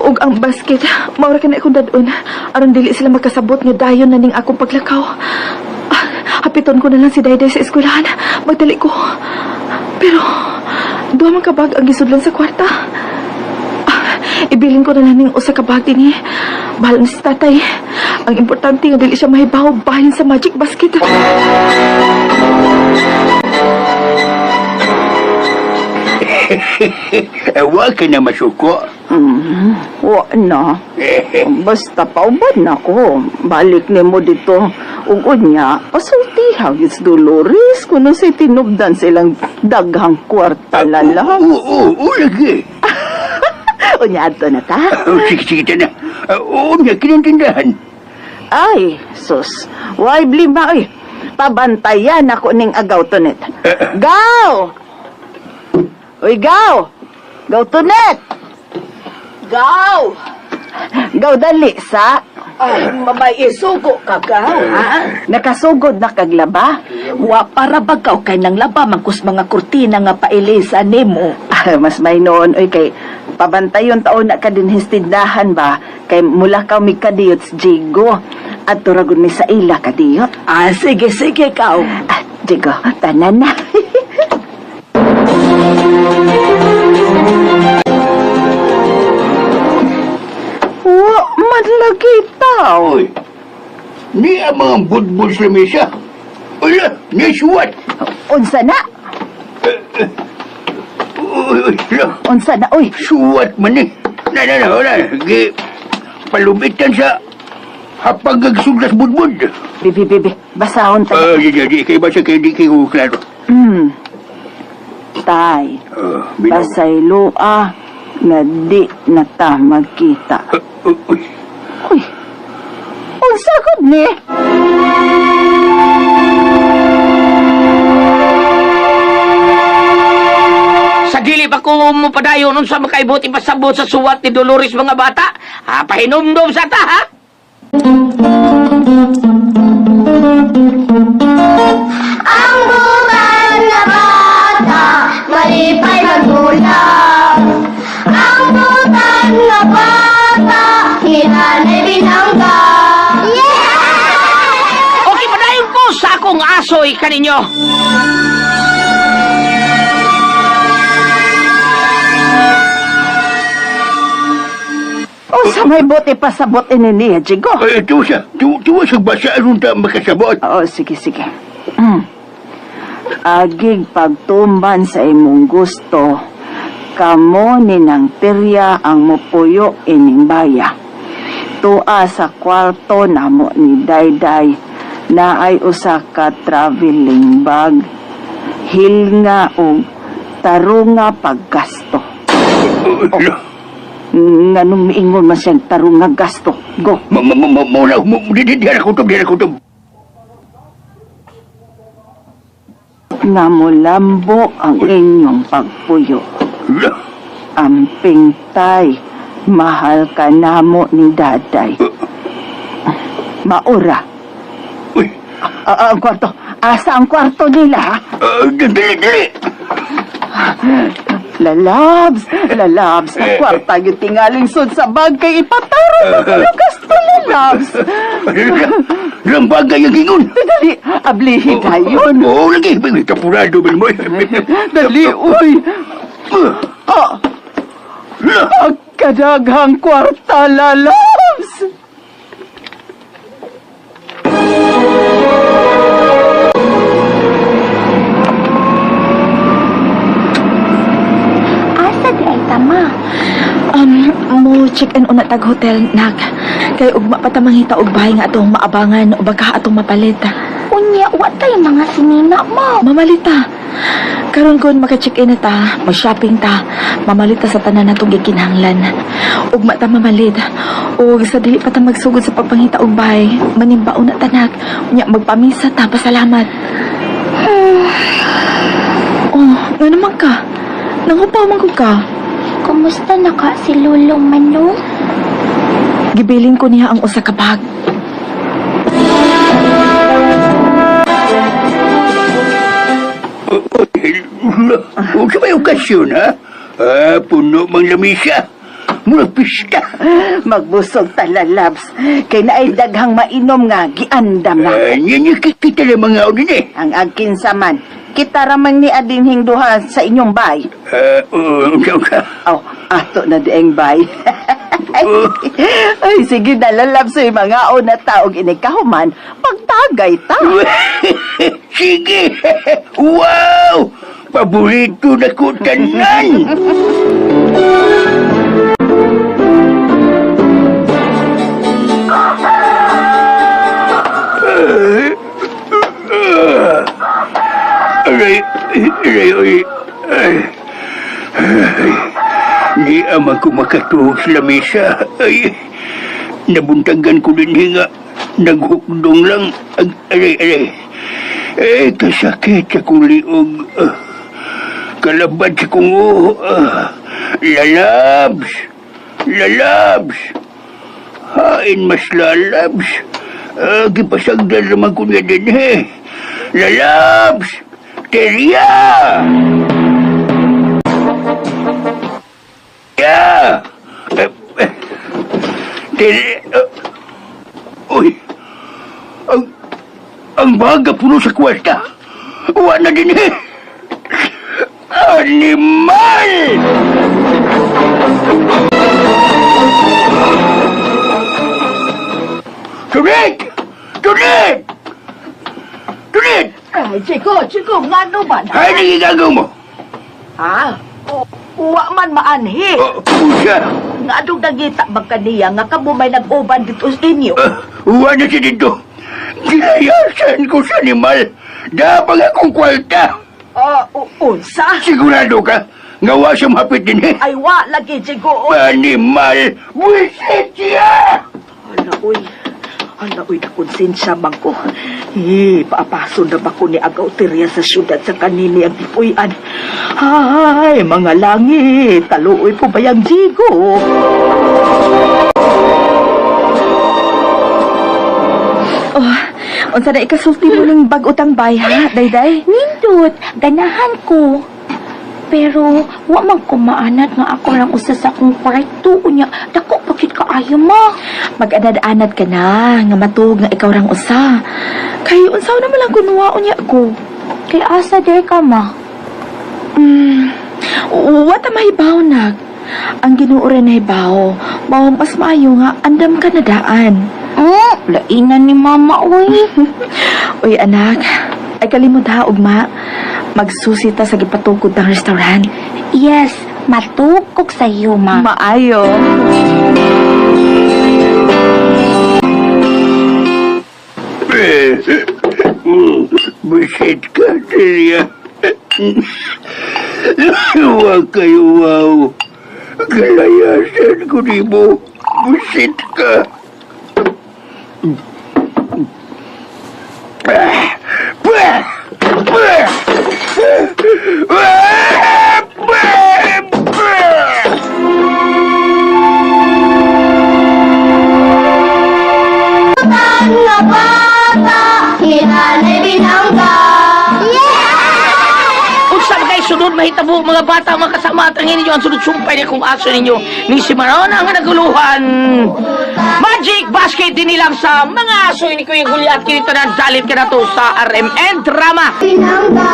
Ug ang basket, maura ka na akong dadon. Aron dili sila makasabot nga dayon na ning akong paglakaw. Ah, hapiton ko na lang si Dayday sa eskwelahan. Magdali ko. Pero, duha man ka bag ang gisudlan sa kwarta. Ah, ibilin ko na lang ning usa ka bag dinhi. Bahala na si tatay. Ang importante nga dili siya mahibaw bahin sa magic basket.
Eh, wag ka na masuko.
Wa na. Basta pauban na ko. Balik nimo dito. Ug unya, pasultiha gid si Dolores kuno say tinubdan silang daghang kwarta lala.
Oo, oo, oo, lagi.
Unya adto na ta.
Oh, sige, sige, na. Oo, niya, kinintindahan.
Ay, sus. Why blima oy. Pabantayan ako ning agaw tunet. Gaw! Uy, gaw! Gaw tunet!
Gaw!
Gaw dali sa.
Ay, mamay isugo ka, Gaw, ha?
Nakasugod na kaglaba.
Wa para bagaw kay nang laba mangkus mga kurtina nga pailisa nimo.
Ah, mas may noon oy kay pabantayon taon na ka din histindahan ba kay mula ka mi kadiyot sa Jigo at turagon mi sa ila kadiyot.
Ah, sige, sige, Gaw.
Ah, Jigo, tanan na. Wa man lagi tao.
Uy, ni ang mga budbud sa mesa. Uy, ni suwat.
Unsa na?
Uy, uy, la,
Unsa na oy?
suwat man eh. Na, na, na, na, gi, palubitan sa hapag suglas budbud.
Bibi bibi, basahon ta.
Ah, di, di, di, kay basa kay di kay ko klaro.
Tay.
Ah, binaw.
Pasayloa nga di na ta magkita.
Ah, uy,
Uy, unsa gud ni?
Sa dili pa ko mo padayon unsa makaibot ipasabot sa suwat ni Dolores mga bata. Ha, pahinumdum sa ta ha.
Ang butan na bata, malipay magulang. Ang butan na bata, hinanay binangga. Yeah!
Okay, padayon ko sa akong asoy kaninyo.
Unsa may buti pasabot ini niya, Jigo?
Ay, tuwa siya, tuwa siya basa aron ta makasabot.
Oo, sige, sige. Agig pagtuman sa imong gusto, kamo ni nang pirya ang mupuyo ining baya. Tua sa kwarto namo ni Dayday na ay usa ka traveling bag. Hilnga og tarunga paggasto.
Uy, la,
Nganong miingon man siyang tarunga gasto. Go.
ma, ma, ma, ma, ma, ma, di, di, di, ako to, di, ako to.
Nga molambo ang inyong pagpuyo.
La,
Amping tay, mahal ka namo ni daday. Maura.
uy,
Ah, ang kwarto. Asa ang kwarto nila, ha?
ah, dali, dali.
Lalabs, lalabs. Ang kwarta yung tingaling sud sa bag kay ipataro na ko yung gasto, lalabs.
Lang bagay ang ingon.
Dali, ablihi tayo.
Oo, lagi. May kapurado man mo.
Dali, uy. Ah,
La,
ang kadaghang kwarta, lalabs.
Mag-check-in una tag hotel, nak. Kay ugma pa ta mangita og bahay nga atong maabangan o baka atong mapalit.
Unya, wa tay mga sinina mo.
Mamalita. Karon kon maka-check-in na ta, mag-shopping ta, mamalita sa tanan natong gikinahanglan. Ugma ta mamalit. Og sa dili pa ta magsugod sa pagpangita og bahay, manimbaon na tanak. Unya magpamisa ta, pasalamat. Oh, nga naman ka. Nangupaw man ko ka.
Kumusta na ka si Lolo Manong?
Gibilin ko niya ang usa ka bag.
Huwag ka may okasyon, ha? Ah, puno mang lamisa. Murag pista.
Magbusog ta lalabs. Kay naay daghang mainom nga giandam na.
Ah, yan yung kita ng mga unin eh.
Ang agkinsa man. Kita ramang ni ading hingduha sa inyong bay.
Ah, oo, unsa, unsa.
Aw, ato na dieng bay. Ay, sige na lalabs oy mga na taog inikahuman, magtagay ta.
Sige! Wow! Paborito na ko tanan! Aray, aray, aray, ay. Ay, di ama ko makatuhog sa lamesa. Ay, nabuntagan ko din hinga. Naghukdong lang. Ag, aray, aray. Eh, kasakit sa kong liog. Ah, kalabad sa kong uho. Ah, lalabs! Lalabs! Hain mas lalabs. Ah, gipasagdan naman ko niya din eh. Lalabs! Terya! Ya! Eh, eh, Terya! Uy! Ang baga puno sa kwarta. Wa na din eh. Animal! Tulit! Tulit! Tulit!
Ay, Chico, Chico, ngano man?
Ay, nagigagaw mo!
Ha? Uwa man maanhi.
Oh, pusa!
Nga adong nagita man kaniya nga kamo may nag-uban dito sa inyo.
Ah, uwa na siya dito. Ginayasan ko sa animal. Dapat akong kwarta.
Ah, unsa?
Sigurado ka? Nga wa siya mapit din eh.
Ay, wa lagi, Chico.
Animal! Wisit siya!
Ala, uy. Ala, uy, nakonsensya man ko. Eh, paapaso na ba ko ni Agaw Terya sa syudad sa kanini ang gipuy-an? Ay, mga langit, taluoy po bayang Jigo? Oh, unsa na ikasulti mo ng bag-utang bay, ha, Dayday?
Nindot, ganahan ko. Pero wa man ko maanad nga ako lang usa sa akong kwarto unya dako pakit kaayo ma.
Mag-anad-anad ka na, nga matug nga ikaw rang usa. Kay unsaw na man lang kunwa unya ko.
Kay asa day ka ma?
Wa ta mahibaw nag. Ang Ginoo rin nahibaw. Mao mas maayo nga andam ka na daan.
Lainan ni mama oy.
Uy anak, ay kalimot ha ugma. Magsusi ta sa gipatukod ng restaurant.
Yes, matukok sa iyo ma.
Maayo.
Busit ka, Delia. Huwag kayo, wow. Kalayasan ko di mo. Busit ka. Ah! Bah! Bah! Ah! Bah! Bah!
Nga bata, hinanay binangga. Yeah!
Unsa ba kay sunod mahitabo mga bata mga kasama at ang ninyo ang sunod sumpay ni kung aso ninyo ni si Marona nga naguluhan. Magic Basket din nilang sa mga aso ni Kuya Gulyat kini tanan dalit ka na to sa RMN Drama.
Binangga.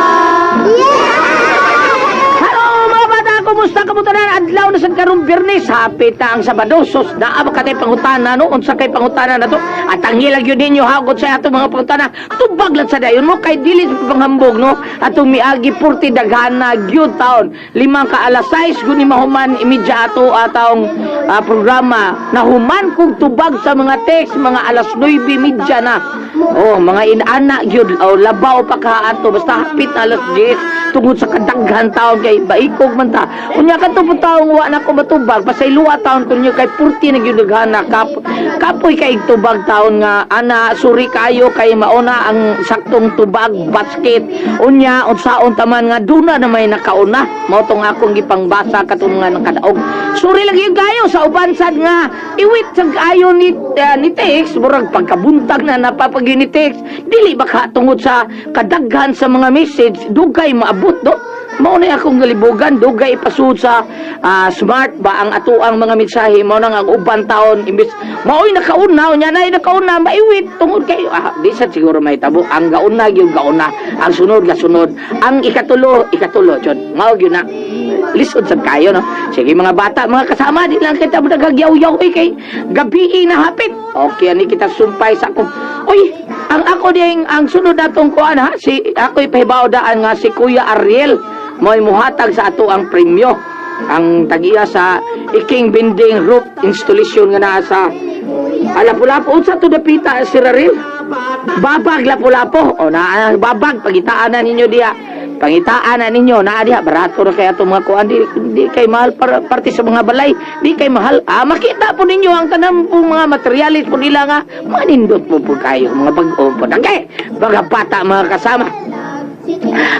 Hello mga bata, kumusta Kumusta ka mo tanan? Adlaw na sad karong Biyernes, hapit na ang Sabado. Sus, naa ba katay pangutana no? Unsa kay pangutana na to? At ang hilag yun ninyo hagot sa atong mga pangutana. Tubag lang sa dayon mo kay dili sa panghambog no. Atong miagi purti daghana gyud taon. 5 ka alas 6 guni mahuman imidya ato atong programa. Nahuman kog tubag sa mga text mga alas 9:30 na. Oh, mga inana gyud o labaw pa ka ato basta hapit na alas 10 tungod sa kadaghan taon kay baikog man ta. Unya kadto po taong wa na ko matubag pasayloa taon kunyo kay purti na gyud daghana kapoy kay tubag taon nga ana suri kayo kay mauna ang saktong tubag basket. Unya unsaon taman nga duna na may nakauna mao tong akong gipangbasa katong nga nakadaog. Suri lagi gyud kayo sa uban sad nga iwit sa ayo ni text murag pagkabuntag na napapag ni text dili ba ka tungod sa kadaghan sa mga message dugay maabot do. Mao na akong galibugan dugay ipasud sa smart ba ang atuang mga mensahe mao nang ang uban taon imbes maoy nakauna unya nay nakauna maiwit tungod kay di sad siguro mahitabo ang gauna gyud gauna ang sunod gasunod ang ikatulo ikatulo jud mao gyud na lisod sad kayo no. Sige mga bata mga kasama di lang kita mo nagagyaw-yaw kay gabi na hapit. Okay ani kita sumpay sa akong oy ang ako ding ang sunod natong kuan ha si ako ipahibaw daan nga si Kuya Ariel mo'y muhatag sa ato ang premyo ang tag-iya sa Iking Binding Roof Installation nga naa sa Lapu-Lapu. Unsa to dapita si Ariel? Babag Lapu-Lapu. O na babag pagitaan na ninyo diha. Pangitaan na ninyo naa diha barato ra kay atong mga kuan di kay mahal parte sa mga balay di kay mahal. Makita po ninyo ang tanan po mga materialis po nila nga manindot po po kayo mga bag-o po. Okay, mga bata mga kasama.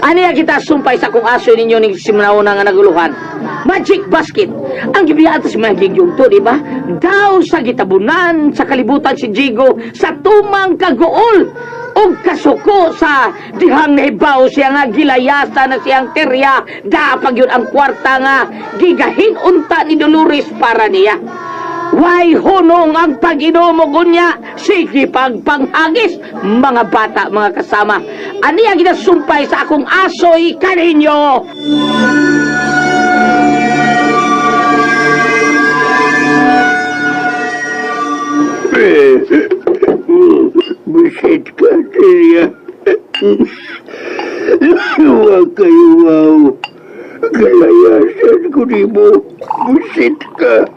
Ani kita sumpay sa kung aso ninyo ning simulauna nga naguluhan. Magic basket. Ang gibiya ato si Magic yung to, di ba? Daw sa gitabunan sa kalibutan si Jigo sa tumang kaguol og kasuko sa dihang nahibaw siya nga gilayasa na siyang terya dapag yun ang kwarta nga gigahin unta ni Dolores para niya. Way hunong ang pag-inom og unya, sige pagpanghagis, mga bata, mga kasama. Ani ang ginasumpay sa akong asoy kaninyo?
Busit ka, Teria. Huwag kayo, wow. Kalayasan ko ni mo. Busit ka.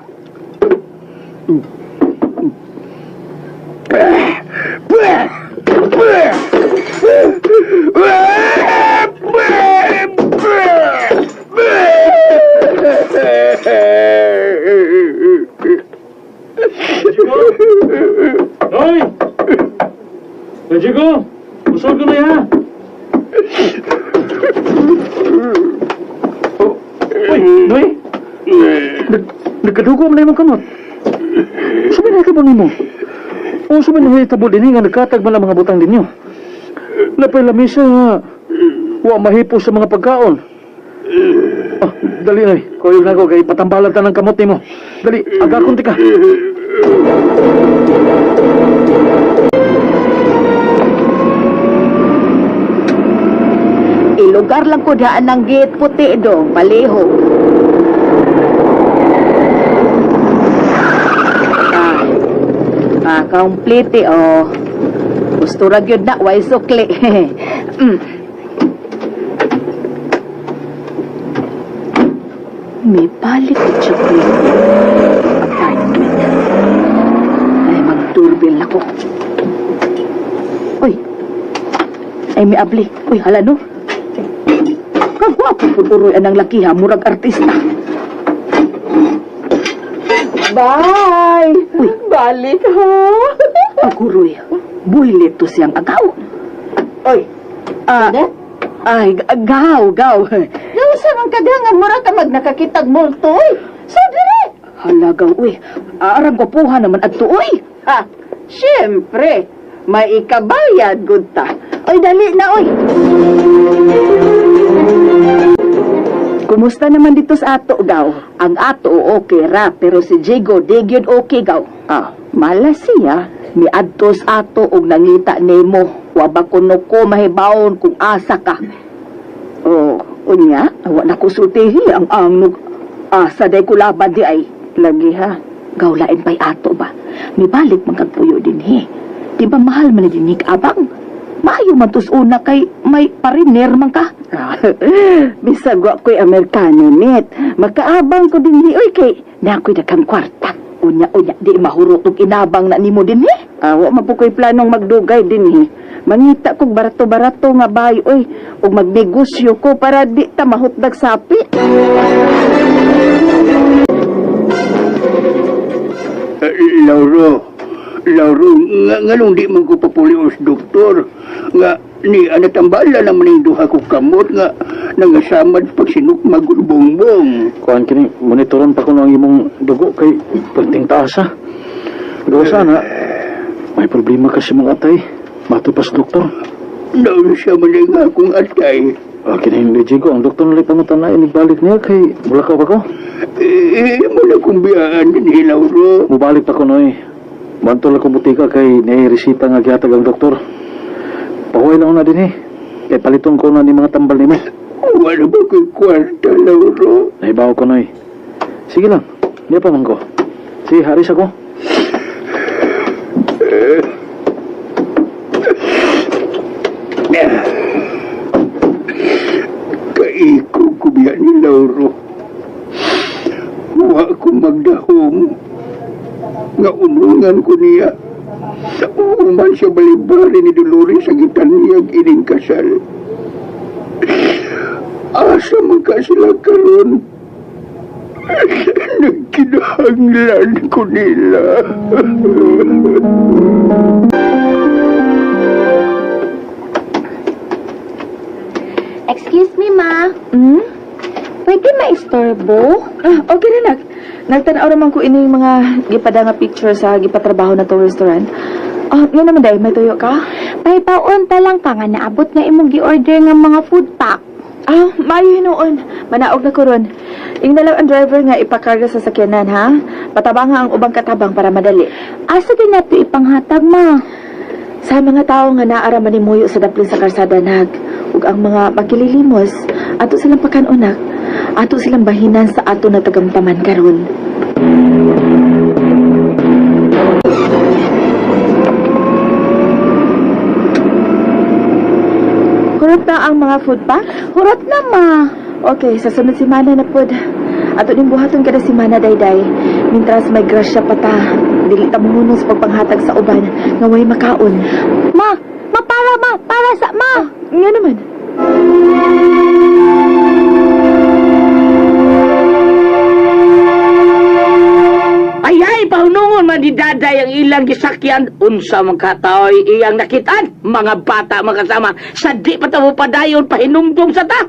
Hoy! Jigo! Usod ko na ya! Uy, Noy! Nagkadugo man na imong kamot. Sumay na ka nimo. O sumay na tabo din nga nagkatag man ang mga butang ninyo. Napay lamisa nga wa mahipo sa mga pagkaon. Ah, dali Noy, kuyog na ko kay patambalan ta ng kamot nimo. Dali, agakon ti ka.
Ilugar lang ko daan ng gate puti do, palihog. Complete oh. Gusto ra gyud na way sukli. May balik ko chocolate apartment. Ay, mag-doorbell na ko. Uy. Ay, may abli. Uy, hala no. Kagwapo po uroy anang laki ha, murag artista.
Bye!
Uy.
Balik ha!
Aguroy, builit to siyang agaw.
Oy,
Ay, gaw, gaw.
Nausa man ka nga mura ka mag nakakitag multo, oy. So, dire!
Hala, gaw, uy. Arang gwapuha naman adto, uy.
Ha, siyempre, may ikabayad, good ta. Oy, dali na, oy.
Kumusta naman dito sa ato, gaw? Ang ato, okay ra, pero si Jigo, di gyud okay, gaw. Ah, malas siya. Miadto sa ato og nangita nimo. Wa ba kuno ko mahibawon kung asa ka? Oh, unya, wa na ko sultihi ang angnog. Asa day ko laban di ay.
Lagi ha.
Gawlain pa'y ato ba? Mibalik man kag puyo dinhi. Di ba mahal man ni dinhi abang? Maayo man tus una kay may pariner man ka.
Bisag wa ko'y Amerikano net. Makaabang ko dinhi oy kay na ako'y daghang kwarta.
Unya-unya di mahurot og inabang na nimo dinhi.
Ah, wa man po ko'y planong magdugay dinhi. Mangita kog barato-barato nga bay oy ug magnegosyo ko para di ta mahutdag sapi.
Lauro, Lauro, nga, nganong di man ko papulios doktor? Nga, ni anatambala naman yung duha ko kamot nga nangasamad pag sinukmag bongbong.
Kuan kini, monitoron pa ko ang imong dugo kay perting taas ha. Pero sana, may problema kasi mong atay. Mato pa sa doktor.
Naon siya man nga akong atay.
Ah, kini hindi ko, ang doktor nalay pangutan na inigbalik niya kay mulakaw pa ko.
Eh, mo na kong biyaan din, Lauro.
Mubalik pa ko noy. Bantol ako butika kay naay resita nga gihatag ang doktor. Pahuway lang na din eh. Kay paliton ko na ni mga tambal nimo.
Wala ba ko'y kwarta, Lauro?
Nahibaw ko noy. Sige lang, niya pa man ko. Sige, haris ako.
Kaikog ko biya ni Lauro. Wa ko magdahom. Nga unungan ko niya. Uman siya balibari ni Dolores sa gitan niyang ining kasal. Asa man ka sila karon? Nagkinahanglan ko nila.
Excuse me, ma.
Hmm?
Pwede maistorbo?
Ah, okay na nak. Nagtanaw naman ko ini mga gipada nga picture sa gipatrabaho na to restaurant. Ah, nga naman day, may tuyo ka?
Pahibaon ta lang ka nga naabot na imong gi-order nga mga food pack.
Ah, maayo hinuon. Manaog na ko ron. Ingna lang ang driver nga ipakarga sa sakyanan, ha? Patabanga ang ubang katabang para madali.
Asa din nato ipanghatag, ma?
Sa mga tao nga naara manimuyo sa daplin sa karsada nag, ug ang mga makililimos, ato silang pakanunak, ato silang bahinan sa ato na tagamtaman karon. Hurot na ang mga food pack?
Hurot na, ma.
Okay, sa sunod semana na pod. Ato ning buhaton kada semana dayday. Mintras may grasya pa ta, dili ta mohunong sa pagpanghatag sa uban nga way makaon.
Ma, ma para ma, para sa ma.
Nga naman.
Ay ay, pahunungon man ni Daday ang ilang gisakyan. Unsa man kataoy iyang nakitaan. Mga bata makasama. Sa di pa tamo padayon, pahinumdum sa ta.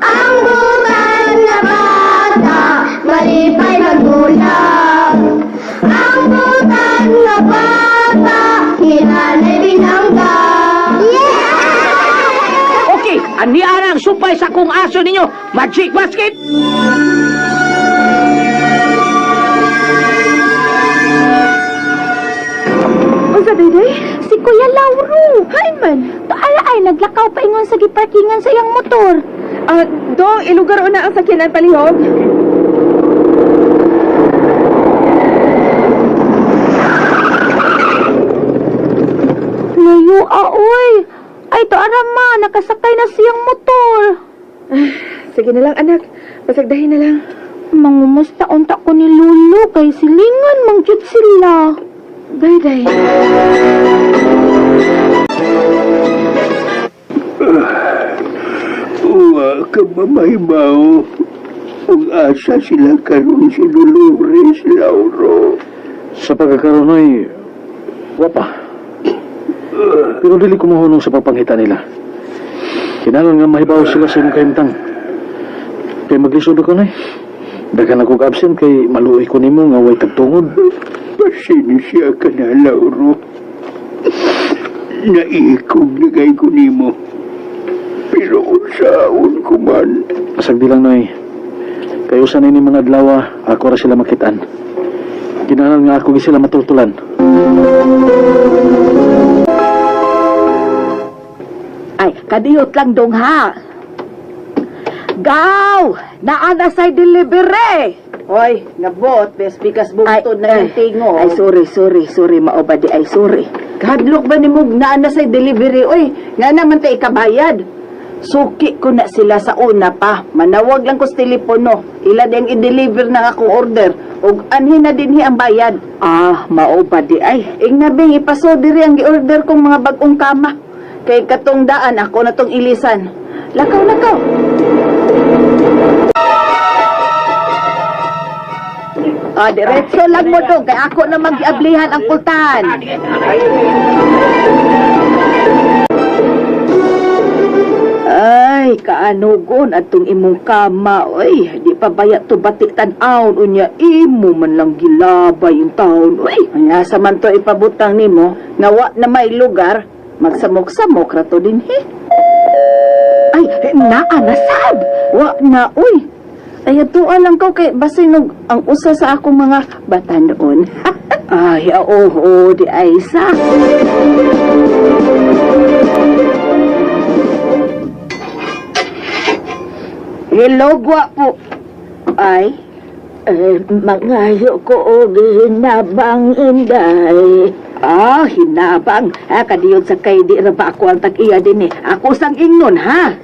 Ang butang na bata, malipay magulang. Ang butang na bata, hinanay binangga. Yeah!
Okay, ani ang supay sa kong aso ninyo. Magic basket!
Unsa dayday?
Si Kuya Lauro.
Hain man.
Taala ay naglakaw pa ingon sa giparkingan sa iyang motor.
Ah, dong ilugar una ang sakyanan palihog.
Layo aoy. Ay taara ma, nakasakay na siyang motor.
Sige na lang anak, pasagdahin na lang.
Mangumusta unta ko ni Lulu kay silingan mang jud sila.
Dayday.
Uwa ka ba mahibaw? Ug asa sila karon si Dolores, Lauro.
Sa pagkakaroon noy, wapa. Pero dili ko mahunong sa pagpangita nila. Kinahanglan nga mahibaw sila sa imong kahimtang. Kay maglisod ako noy. Daghan ako ka-absent kay maluoy ko nimo nga way tagtungod.
Pasensya ka na, Lauro. Naikog na kay ko nimo. Pero unsaon ko man.
Pasagdi lang noy. Kay usa na ini mga adlaw ako ra sila makitaan. Kinahanglan nga ako gi sila matultulan.
Ay, Kadiyot lang dong ha. Gaw! Naa na say delivery!
Hoy, nabot, bes bigas bugtod na yung tingo.
Ay, sorry, sorry, sorry, mao ba di ay sorry.
Kahadlok ba ni mo naa na say delivery oy? Nga naman ta ikabayad. Suki ko na sila sa una pa. Manawag lang ko sa telepono. Ila ding i-deliver na akong order. Ug anhi na dinhi ang bayad.
Ah, mao ba di ay.
Ing nabing ipaso diri ang gi-order kong mga bag-ong kama. Kay katong daan ako na tong ilisan. Lakaw, lakaw.
Ah, diretso lang mo dong kay ako na magiablihan ang pultahan. Ay, kaanugon atong imong kama, oy. Di pa baya to batik tan-awon unya imo man lang gilabay yung taon, oy.
Nga sa man to ipabutang nimo nga wa na may lugar, magsamok-samok ra to dinhi.
Ay, naa na sad.
Wa na uy. Ay atuan lang ko kay basin og ang usa sa akong mga batanon.
Ay, oo, oo, di ay sa. Hello, gwapo. Ay,
Eh, mangayo ko og hinabang, inday.
Ah, hinabang. Ah, kadiyot sa kay di ra ba ako ang tag-iya din eh. Ako sang ingnon, ha?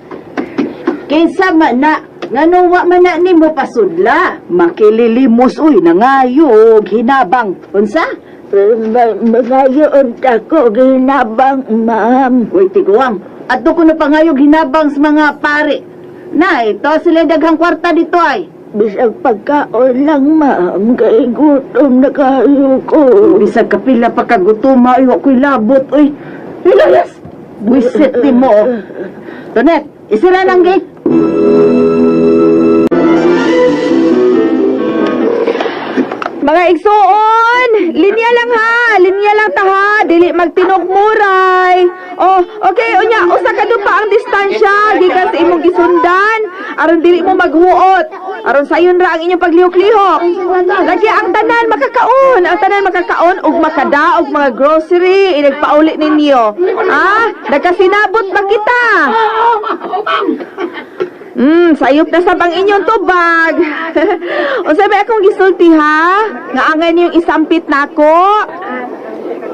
Kinsa man na ngano wa man na nimo pasudla?
Makililimos, uy, nangayog, hinabang.
Unsa?
Eh, mangayo unta ko og hinabang, ma'am.
Uy tiguang, adto ko na pangayog hinabang sa mga pare. Na ito sila daghang kwarta dito ay.
Bisag pagkaon lang, ma'am, kay gutom na kayo ko.
Bisag kapila pa kagutuma ay wa ko'y labot uy. Hilayas. Buisit ni mo. Oh. Tonet, isira lang gate.
Mga igsuon, linya lang ha, linya lang ta ha, dili magtinukmuray. Oh, okay, unya, usa ka pa ang distansya gikan sa imong gisundan aron dili mo maghuot. Aron sayon ra ang inyong paglihok-lihok. Lagi ang tanan makakaon ug makadaog mga grocery inigpauli ninyo. Ah, nagkasinabot ba kita? Sayop na sa bang inyong tubag. Unsa ba akong gisulti ha? Nga angay niyong isampit nako?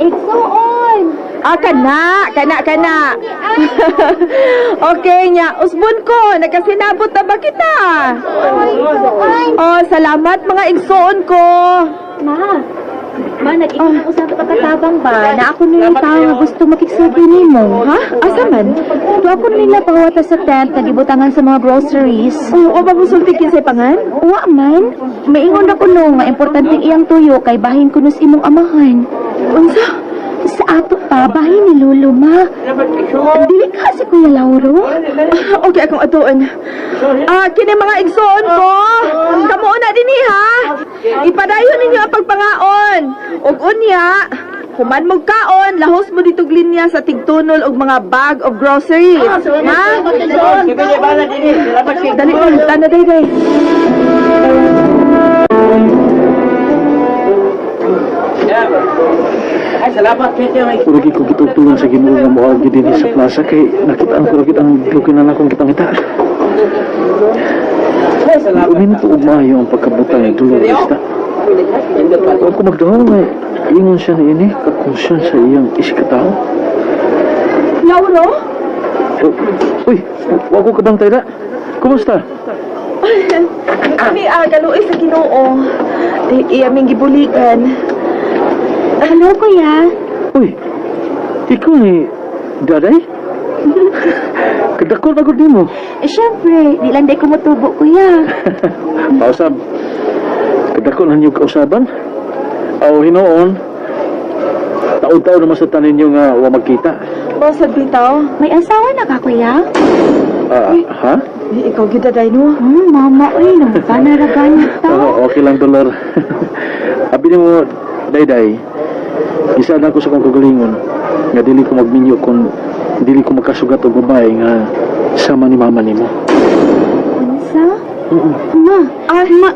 Igsuon!
Ah, kana, kana, kana. Okay nya, usbon ko, nagkasinabot na ba kita?
Igsuon!
Oh, salamat mga igsoon ko.
Ma, ma, nag-ingon ko sa pagkatabang ba na ako na yung tao nga gusto makigsulti nimo.
Ha? Asa man?
Tuwa ko nila pangawata sa tent nga gibutangan sa mga groceries.
Oo, ba musulti kinsay pangan?
Wa man, maingon ako no nga importante iyang tuyo kay bahin kuno sa imong amahan.
Unsa?
Sa ato pa, bahin ni Lolo, ma. Dili ka si Kuya Lauro?
Ah, okay, akong atuon. Ah, kini mga igsoon ko. Kamo na dinhi ha. Ipadayon ninyo ang pagpangaon. Ug unya, human mo kaon, lahos mo ditog linya sa tigtunol og mga bag of groceries. Ha? Dali na, tana day day.
Uragi ko gitugtungan sa Ginoo nga moagi dinhi sa plaza kay nakitaan ko ra gid ang lukinan akong gipangita. Uminto og maayo ang pagkabutang ni Dolores ta. Wa ko magduha nga ingon siya niini kakonsyon sa iyang isikatao.
Lauro?
Oh, uy, wa ko kabantay da. Kumusta?
Kami kaluoy sa Ginoo. Di iya ming gibuligan.
Hello, Kuya.
Uy, ikaw ni Daday? Kadako na gud nimo.
Eh, syempre, di lang day kumutubo, Kuya.
Pausab. Kadako na niyo kausaban. Aw hinuon. Taon-taon naman sa tanin niyo nga wa magkita.
Bosad bitaw.
May asawa na ka, Kuya?
Ah, ha?
Di, ikaw gyud daday no.
Mama, uy, namuka na ra ganit ta.
Oo, okay lang dolor. Abi nimo Dayday. Isa na ko sa kong kagalingon nga dili ko magminyo kung dili ko makasugat og babae nga sama ni mama nimo.
Unsa? Ma,
Ah, ma,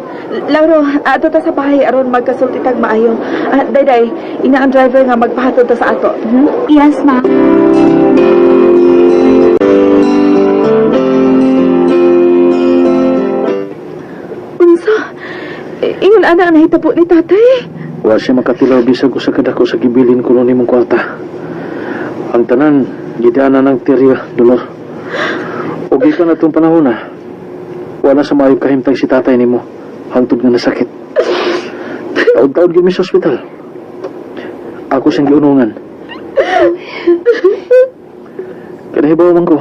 Lauro, ato ta sa bahay aron magkasulti tag maayo. Ah, Dayday, ina ang driver nga magpahatod ta sa ato.
Yes, ma.
Ingon ana ang nahitabo ni tatay.
Wa siya makatilaw bisag usa ka dako sa gibilin kuno nimong kwarta. Ang tanan gidaanan ng terya, Dolor. O gikan atong panahon na, wala sa maayo kahimtang si tatay nimo hangtod nga nasakit. Taod-taod gyud mi sa ospital. Ako siyang giunungan. Kanahibaw man ko,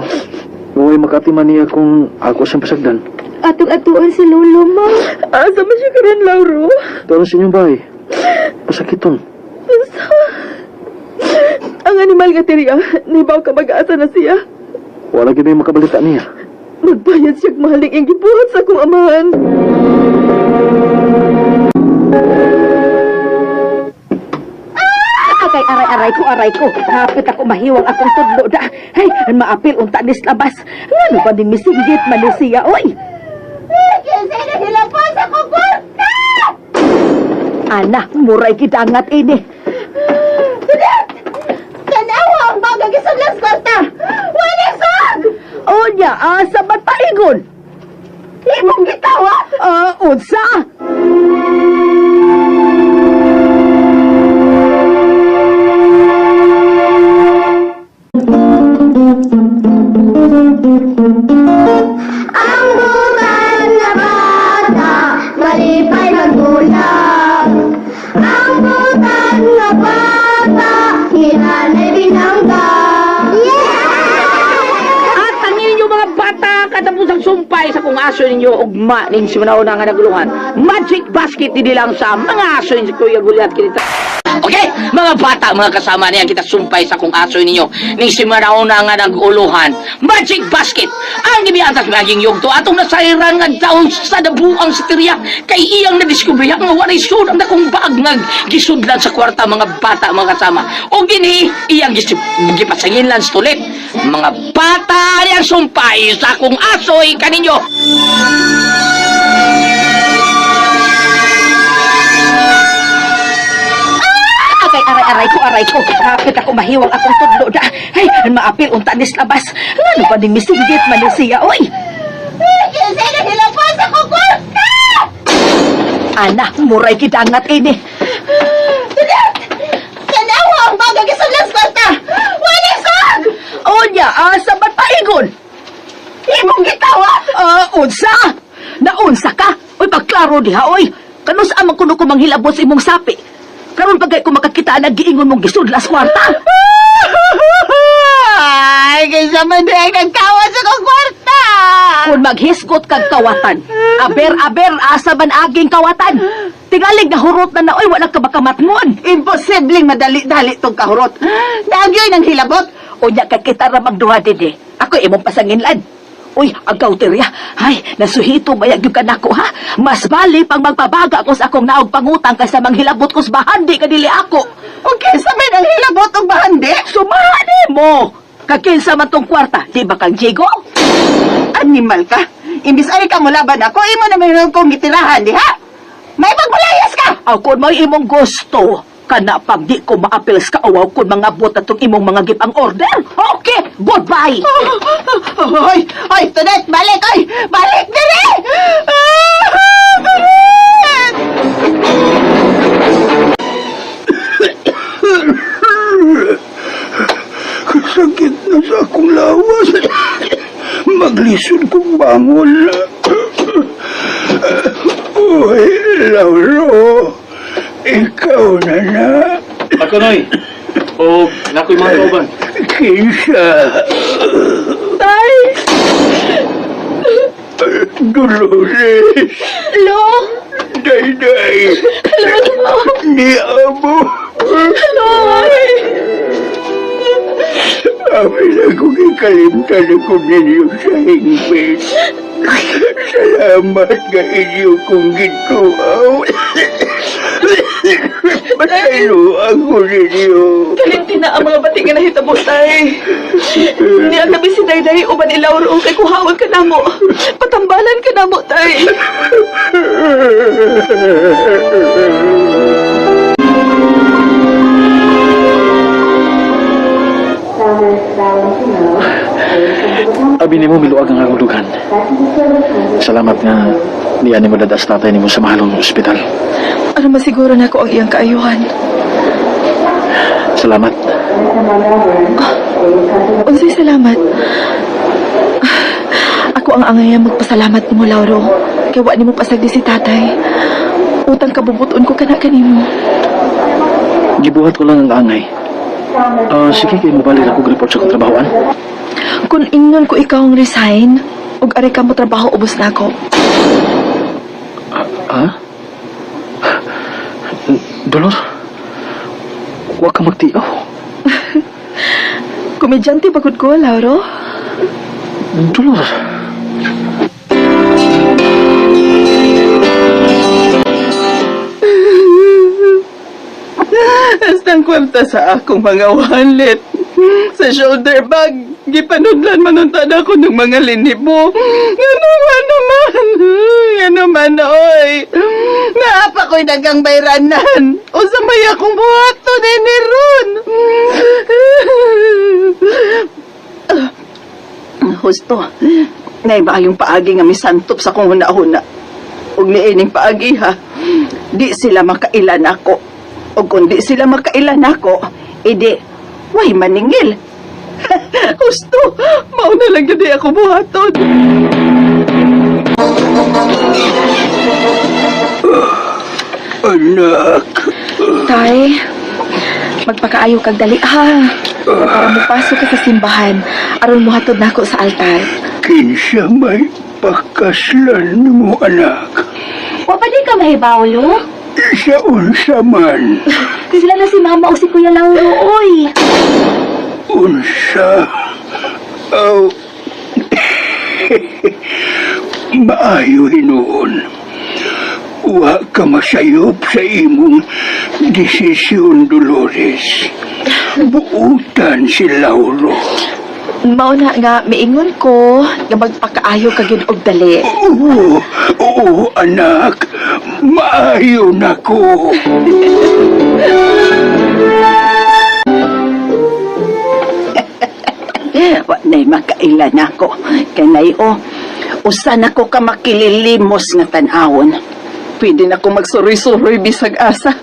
way makatiman niya kung ako siyang pasagdan.
Atong atuon si Lolo, ma.
Asa man siya karon, Lauro?
Tuon sa inyong bahay. Pasakiton.
Unsa? Ang animal nga tiriya, nibaw ka mag-asa na siya.
Wala gyud may makabalita niya.
Magbayad siya mahaling iyang gibuhat sa akong amahan.
Agay, aray, aray ko, aray ko. Hapit ako mahiwang akong tudlo da. Ay, maapil unta nis labas. Ngano ba ning misinggit man ni siya, oy?
Kinsa na hilapon sa akong kwarta!
Ana, muray gidangat ini.
Tanawa ang baga gisudlan sa kwarta! Wala sod!
Unya, asa man paingon?
Imong gitawat!
Ah, unsa?
Ang butan na bata, malipay magulap. Ang butan na bata, hinanay binangga. Yeah!
At ang ninyo mga bata, katapos ang sumpay sa kung aso ninyo ugma ning simanaw na nga nagulungan. Magic basket hindi lang sa mga aso ninyo si Kuya Goliath kinita. Okay, mga bata, mga kasama niya kita sumpay sa kung aso ninyo ning simanaw na nga naguluhan. Magic basket ang gibiantas maging yugto atong nasayran nga daw sa dabuang sitirya kay iyang nadiskubriya nga walay sud ang dakong bag nga gisudlan sa kwarta mga bata, mga kasama. O gini iyang gipasangin lang sa tulit. Mga bata niyang sumpay sa akong asoy kaninyo.
Agay, aray, aray ko, aray ko. Hapit ako mahiwang akong tudlo da. Ay, maapil unta nis labas. Ngano ba ning misinggit man ni siya, oy?
Kinsa na hilapon sa akong kwarta!
Ana, muray gidangat ini.
Tanawa ang baga gisudlan sa kwarta! Wala sod!
Unya, asa man paingon?
Imong gitawat!
Ah, unsa? Naunsa ka? Uy, pagklaro diha, oy. Kano sa amang kuno ko manghilabot sa imong sapi? Karon pagay ko makakita na giingon mong gisudlas kwarta.
Ay, kinsa man diay nagkawat sa akong kwarta!
Kung maghisgot kag kawatan, aber aber asa man aging kawatan. Tingalig na hurot na na oy, wala ka makamatngon.
Imposibleng madali-dali tong kahurot. Nagyoy ng hilabot.
Unya kay kita ra magduha dinhi. Ako imong pasanginlan. Uy, agaw tirya. Ay, nasuhito bayag yung kanako ha. Mas bali pang magpabaga ko sa akong naog pangutang kaysa manghilabot ko sa bahandi kadili ako.
O kinsa man ang hilabot og bahandi?
Sumani mo! Kakinsa man tong kwarta, di ba kang Diego?
Animal ka. Imbis ay ka mulaban ako, imo na may kong gitirahan, di ha? May pagmulayas ka!
Ako may imong gusto. Kana pag di ko maapil sa kaawaw kung mga bot atong imong mga gipang order. Okay, goodbye!
Hoy, hoy, Tonet, balik, oy! Balik diri! Ah, Tonet!
Sakit na sa akong lawas. Maglisod kong bangon. Uy, Lauro. Ikaw na na.
Ako, Noy. O, nakoy mga kauban.
Kinsa.
Tay!
Dolores.
Lo!
Dayday.
Lo!
Ni amo.
Lo! Ay!
Amin ako gikalimtan ako ninyo sa hingpit. Salamat nga inyo kong gituaw. Matalo ako ninyo.
Kalimti na ang mga bati nga nahitabo, tay. Niya tabi si Dayday uban ni Lauro kay kuhaon ka namo. Patambalan ka namo, tay.
Abi nimo miluag ang akong dughan. Salamat nga niya nimo dadas tatay nimo sa mahalong ospital.
Ano masiguro na ako ang iyang kaayuhan.
Salamat.
Unsay salamat. Ako ang angay magpasalamat nimo, Lauro. Kay wa nimo pasagdi si tatay. Utang kabubuton ko kana kanimo.
Gibuhat ko lang ang angay. Ah, sige kay mobalik ako report sa akong trabahoan.
Kung ingnon ko ikaw ang resign, ug ari ka mo trabaho ubos na ako.
Ha? Dolor? Huwag ka magtiaw.
Komedyante bagod ko, Lauro.
Dolor.
Hasta ang kwarta sa akong mga wallet. Sa shoulder bag, gipanudlan man ang tada ko ng mga linibo. Ano man naman? Ano man, oy? Naapa ko'y dagang bayranan. O sa may akong buhaton eh, ni Ron. Husto, naiba yung paagi nga misantop sa kong huna-huna. Ug niining paagi ha, di sila makailan ako. O kung di sila makailan ako, idi, way maningil. Husto, mao na lang gyud ako buhaton.
Anak,
Tay, magpakaayo kag dali ha. Para mupasok ka sa simbahan, aron mohatod nako sa altar.
kinsa may pakaslan mo, anak.
Wa pa di ka mahibaw, Lo?
Sa unsa man,
Sila na si Mama o si Kuya Lauro, oy.
unsa. Aw, maayo hinuon. Wa ka masayop sa imong desisyon, Dolores. Buutan si Lauro.
Mao na nga miingon ko nga magpakaayo ka gyud og dali.
Oo, oo, anak. Maayo na ko.
Wa na'y makailan ako. Kay nay o, usa na ko ka makililimos nga tan-awon.
Pwede na ko magsuroy-suroy bisag asa.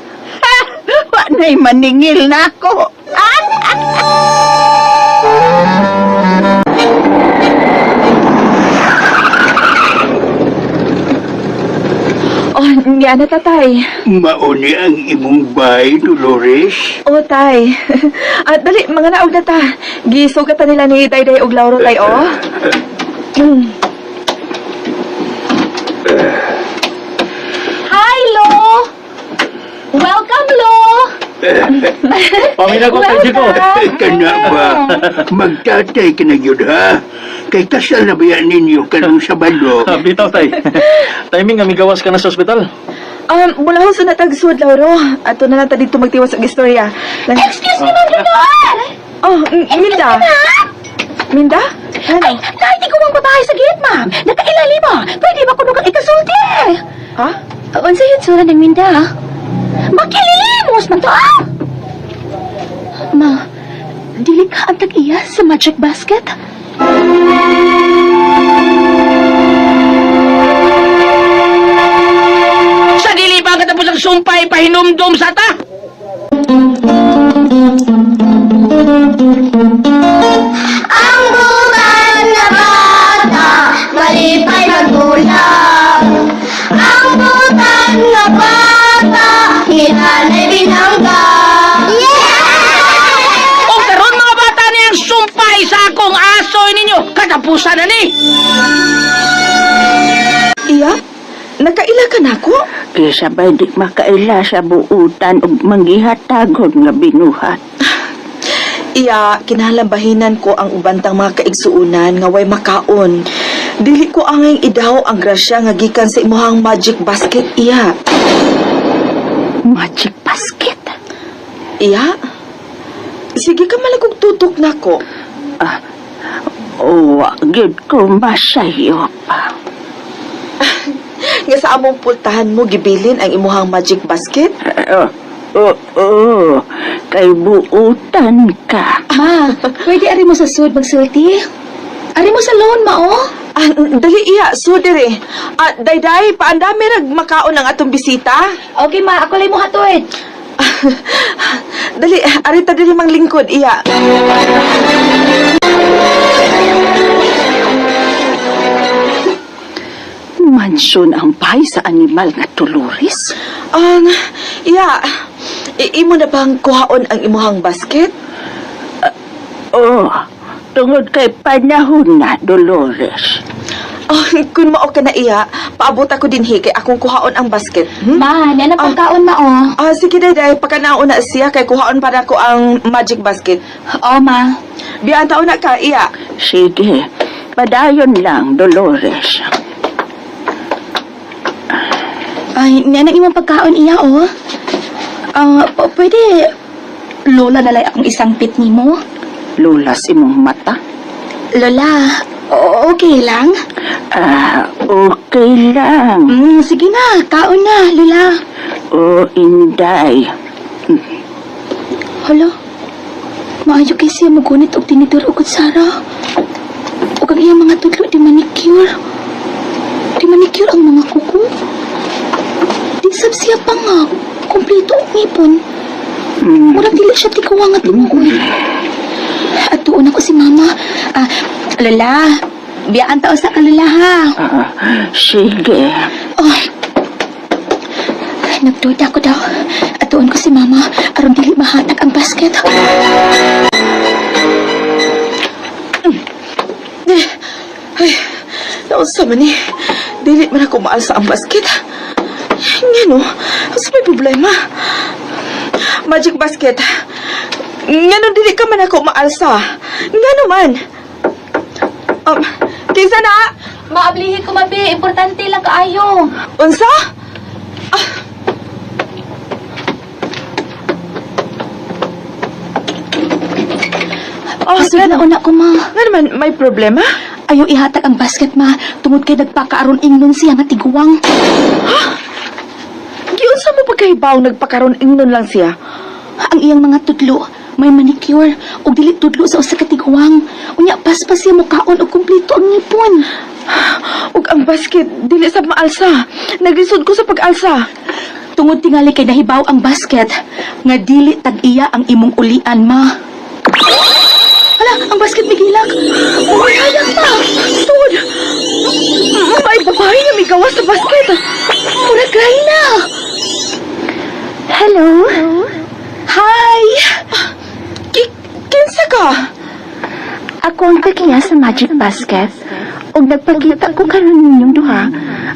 Wa na'y maningil na ako.
Oh, nga na tatay.
Mauni ang imong bay, Dolores.
Oh, tay. Ah, dali, mga naog na ta. Gisugatan nila ni Dayday og Lauro tay, oh.
Hi, Lo! Welcome, Lo!
Pamina ko kay Jiko.
Kana ba? Magtatay ka na yun, ha? Kay kasal na ba yan ninyo kanong Sabado?
Bitaw tay. Timing nga migawas ka na sa ospital.
Mula ho sa natagsud, Lauro. Ato na lang ta dito magtiwas og istorya. Lang-
Excuse me, Ma'am Dolor!
Oh, Minda. Minda? Ano?
Ay, naiti ko ang babae sa gate, ma'am. Nakailali mo. Pwede ba kuno kang ikasulti?
Ha?
Unsa yung tsura ng Minda? Makililimos man to, ah! Ma, dili ka ang tag-iya sa magic basket?
Sa dili pa ang katapos ang sumpay pahinumdum sa ta.
Ang butan na bata, malipay magulang. Ang butan na bata, hinanay binangga. Yeah!
O karon mga bata ni ang sumpay sa akong aso ninyo. Katapusan na ni.
Iya? Nakaila ka na ako?
Kisa ba di makaila sa buutan ug manggihatagon nga binuhat.
Iya, kinahalambahinan ko ang ubantang mga kaigsuunan nga way makaon. Dili ko angay idaw ang grasya nga gikan sa imuhang magic basket, iya.
Magic basket.
Iya? Sige ka malagog tutok nako.
Ah, wa gyud ko masayop.
Nga sa among pultahan mo gibilin ang imuhang magic basket?
Oo, oo, oh, kay buutan ka.
Ma, pwede ari mo sa sud magsulti? Ari mo sa loan, ma, oh.
Ah, dali iya, so dire. Ah, dayday, paandami rag makaon ang atong bisita.
Okay, ma. Ako lang mo hatoy.
Dali, arita dili mang lingkod iya.
Mansyon ang bahay sa animal nga Dolores.
Iya, imo na bang kuhaon ang imuhang basket?
Oh, tungod kay panahon na, Dolores.
Oh, kun mao ka na iya, paabot ako dinhi kay akong kuhaon ang basket. Hmm?
Ma, niya na pagkaon, ma, oh.
Ah, sige dayday, pagkanaon na siya kay kuhaon para ko ang magic basket.
Oh, ma.
Biyaan taon na ka, iya.
Sige, padayon lang, Dolores.
Ay, niya na imong pagkaon iya, oh. Ah, pwede Lola na lang akong isang pit nimo.
Lulas imong mata.
Lola, okay lang?
Ah, okay lang.
Sige na, kaon na, Lola.
O, Inday.
Hala, maayo kay siya mugunit og tinidor og kutsara. Ug ang iyang mga tudlo di manicure. Di manicure ang mga kuko. Di sab siya pa nga, kumpleto og ngipon. Murag dili siya tiguang nga tinuod. At tuon ako si mama. Ah, Lola, biyaan tao sa kalula ha.
Ah, sige.
Oh. Nagduda ko daw. At tuon ko si mama aron dili mahatag ang basket.
Ay, naunsa man ni. Dili man ako maalsa ang basket. Ngano, asa may problema? Magic basket. Ngano dili ka man ako maalsa? Ngano man? Kinsa na?
Maablihi ko mabi, importante lang kaayo.
Unsa? Ah. Oh,
Sige na una ko ma.
Ngano man may problema?
Ayaw ihatag ang basket ma, tungod kay nagpakaaron ingnon siya nga tiguang.
Giunsa mo pagkahibaw nagpakaron ingnon lang siya?
Ang iyang mga tudlo may manicure ug dili tudlo sa usa ka tiguang. Unya paspas siya mukaon og kumpleto ang ngipon.
Ug ang basket dili sa maalsa. Naglisod ko sa pag-alsa.
Tungod tingali kay nahibaw ang basket nga dili tag-iya ang imong ulian ma. Hala, ang basket migilak. Uy, hayag pa.
Tungod, may babae nga migawas sa basket.
Murag na.
Hello?
Hi.
Kinsa ka?
Ako ang tagiya sa Magic Basket. Og nagpakita ko karon ninyong duha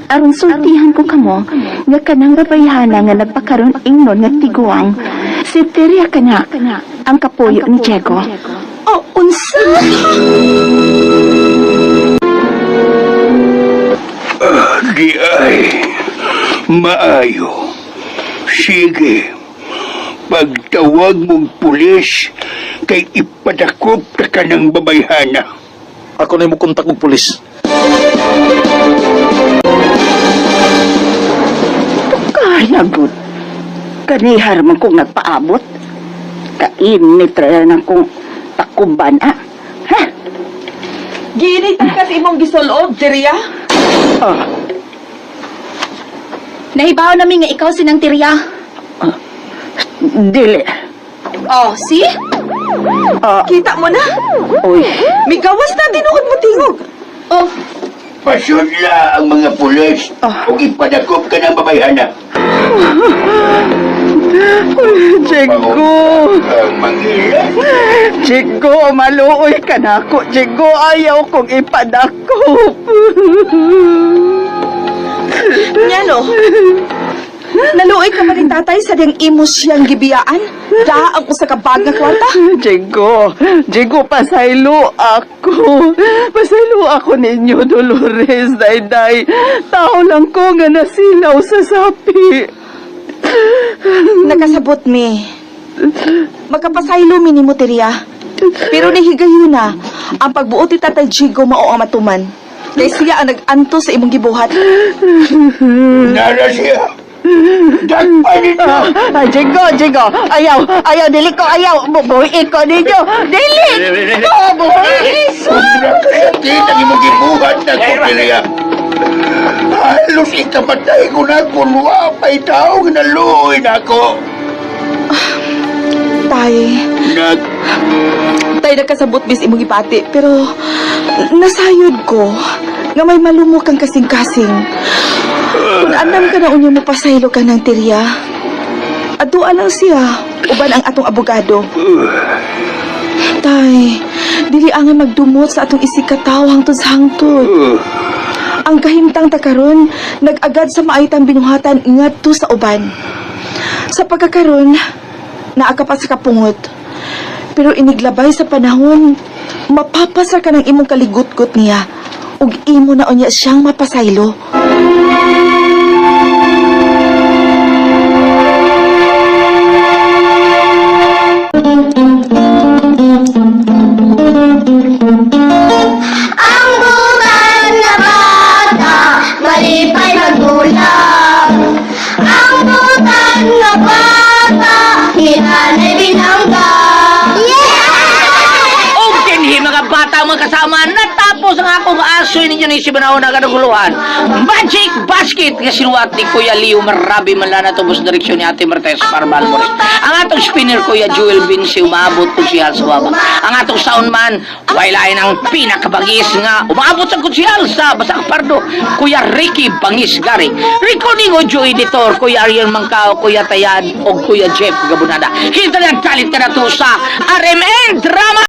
aron sultihan ko kamo nga kanang babayhana nga nagpakaron ingnon nga tiguang si Teria kana ang kapuyo ni Diego.
Oh, unsa?
Di ay, maayo. Sige, pagtawag mong pulis, kay ipadakop ta ka ng babayhana.
Ako na mo kontak og pulis.
Kalagot. Kanihar man kong nagpaabot. Kainit ra na kong takuban, ah. Ha?
Giinit ka sa imong gisulob, Teria.
Oh,
Nahibaw nami nga ikaw sinang Tirya.
dili.
Oh, see?
Ah,
Kita mo na.
uy.
Migawas na tinuod mo tingog.
Oh,
Pasudla ang mga pulis ug ipadakop ka ng babayhana.
Diego!
Ang mangilan.
Diego, maluoy ka na ako. Diego, ayaw kong ipadakop.
Ngano? Naluoy ka man ni tatay sa diyang imo siyang gibiyaan? Da ang usa ka bag nga kwarta?
Diego, Diego, pasaylo ako. Pasaylo ako ninyo, Dolores, dayday. Tao lang ko nga nasilaw sa sapi.
Nakasabot mi. Magkapasaylo mi nimo Teria. Pero nihigayuna, ang pagbuot ni Tatay Jigo mao ang matuman. Kay siya ang nag-anto sa imong gibuhat.
Nara siya. Dagpa ninyo!
Ay, Jingo, Jingo, ayaw, ayaw, dili ko, ayaw, bubuhi ko ninyo, dili ko, buhi.
Nakasakit ang imong gibuhat na Cornelia. Halos ikamatay ko na kung wa pa'y tao nga naluoy na ako.
Tay,
Nag...
tay nakasabot bis imong ipati, pero nasayod ko nga may malumok kang kasing-kasing. Kung andam ka na unya mo pasaylo ka ng tirya, adua lang siya, uban ang atong abogado. Tay, dili angay magdumot sa atong isikataw hangtod sa hangtod. Ang kahimtang ta karon nag-agad sa maaytang binuhatan ngadto sa uban. Sa pagkakaron, naa ka pa sa kapungot. Pero iniglabay sa panahon, mapapasa ka ng imong kaligutgot niya ug imo na unya siyang mapasaylo.
Ang butan na bata, malipay magulang. Ang butan na bata, hinanay binangga. Yeah!
Og dinhi mga bata mga kasama, natapos ang akong asoy ninyo ni Sibanao na kanaguluhan. Magic Basket nga sinuwat ni Kuya Leo Marabi Malana tubos direksyon ni Ate Martes Parmal Morris. Ang atong spinner Kuya Joel Vinci umabot konsihal sa waba. Ang atong soundman wailain ang pinakabangis nga umabot sa konsihal sa Basak Pardo, Kuya Ricky Bangis Gari. Recording audio editor Kuya Ariel Mangkao, Kuya Tayan o Kuya Jeff Gabunada. Kita na kalit ka na to sa RMN Drama!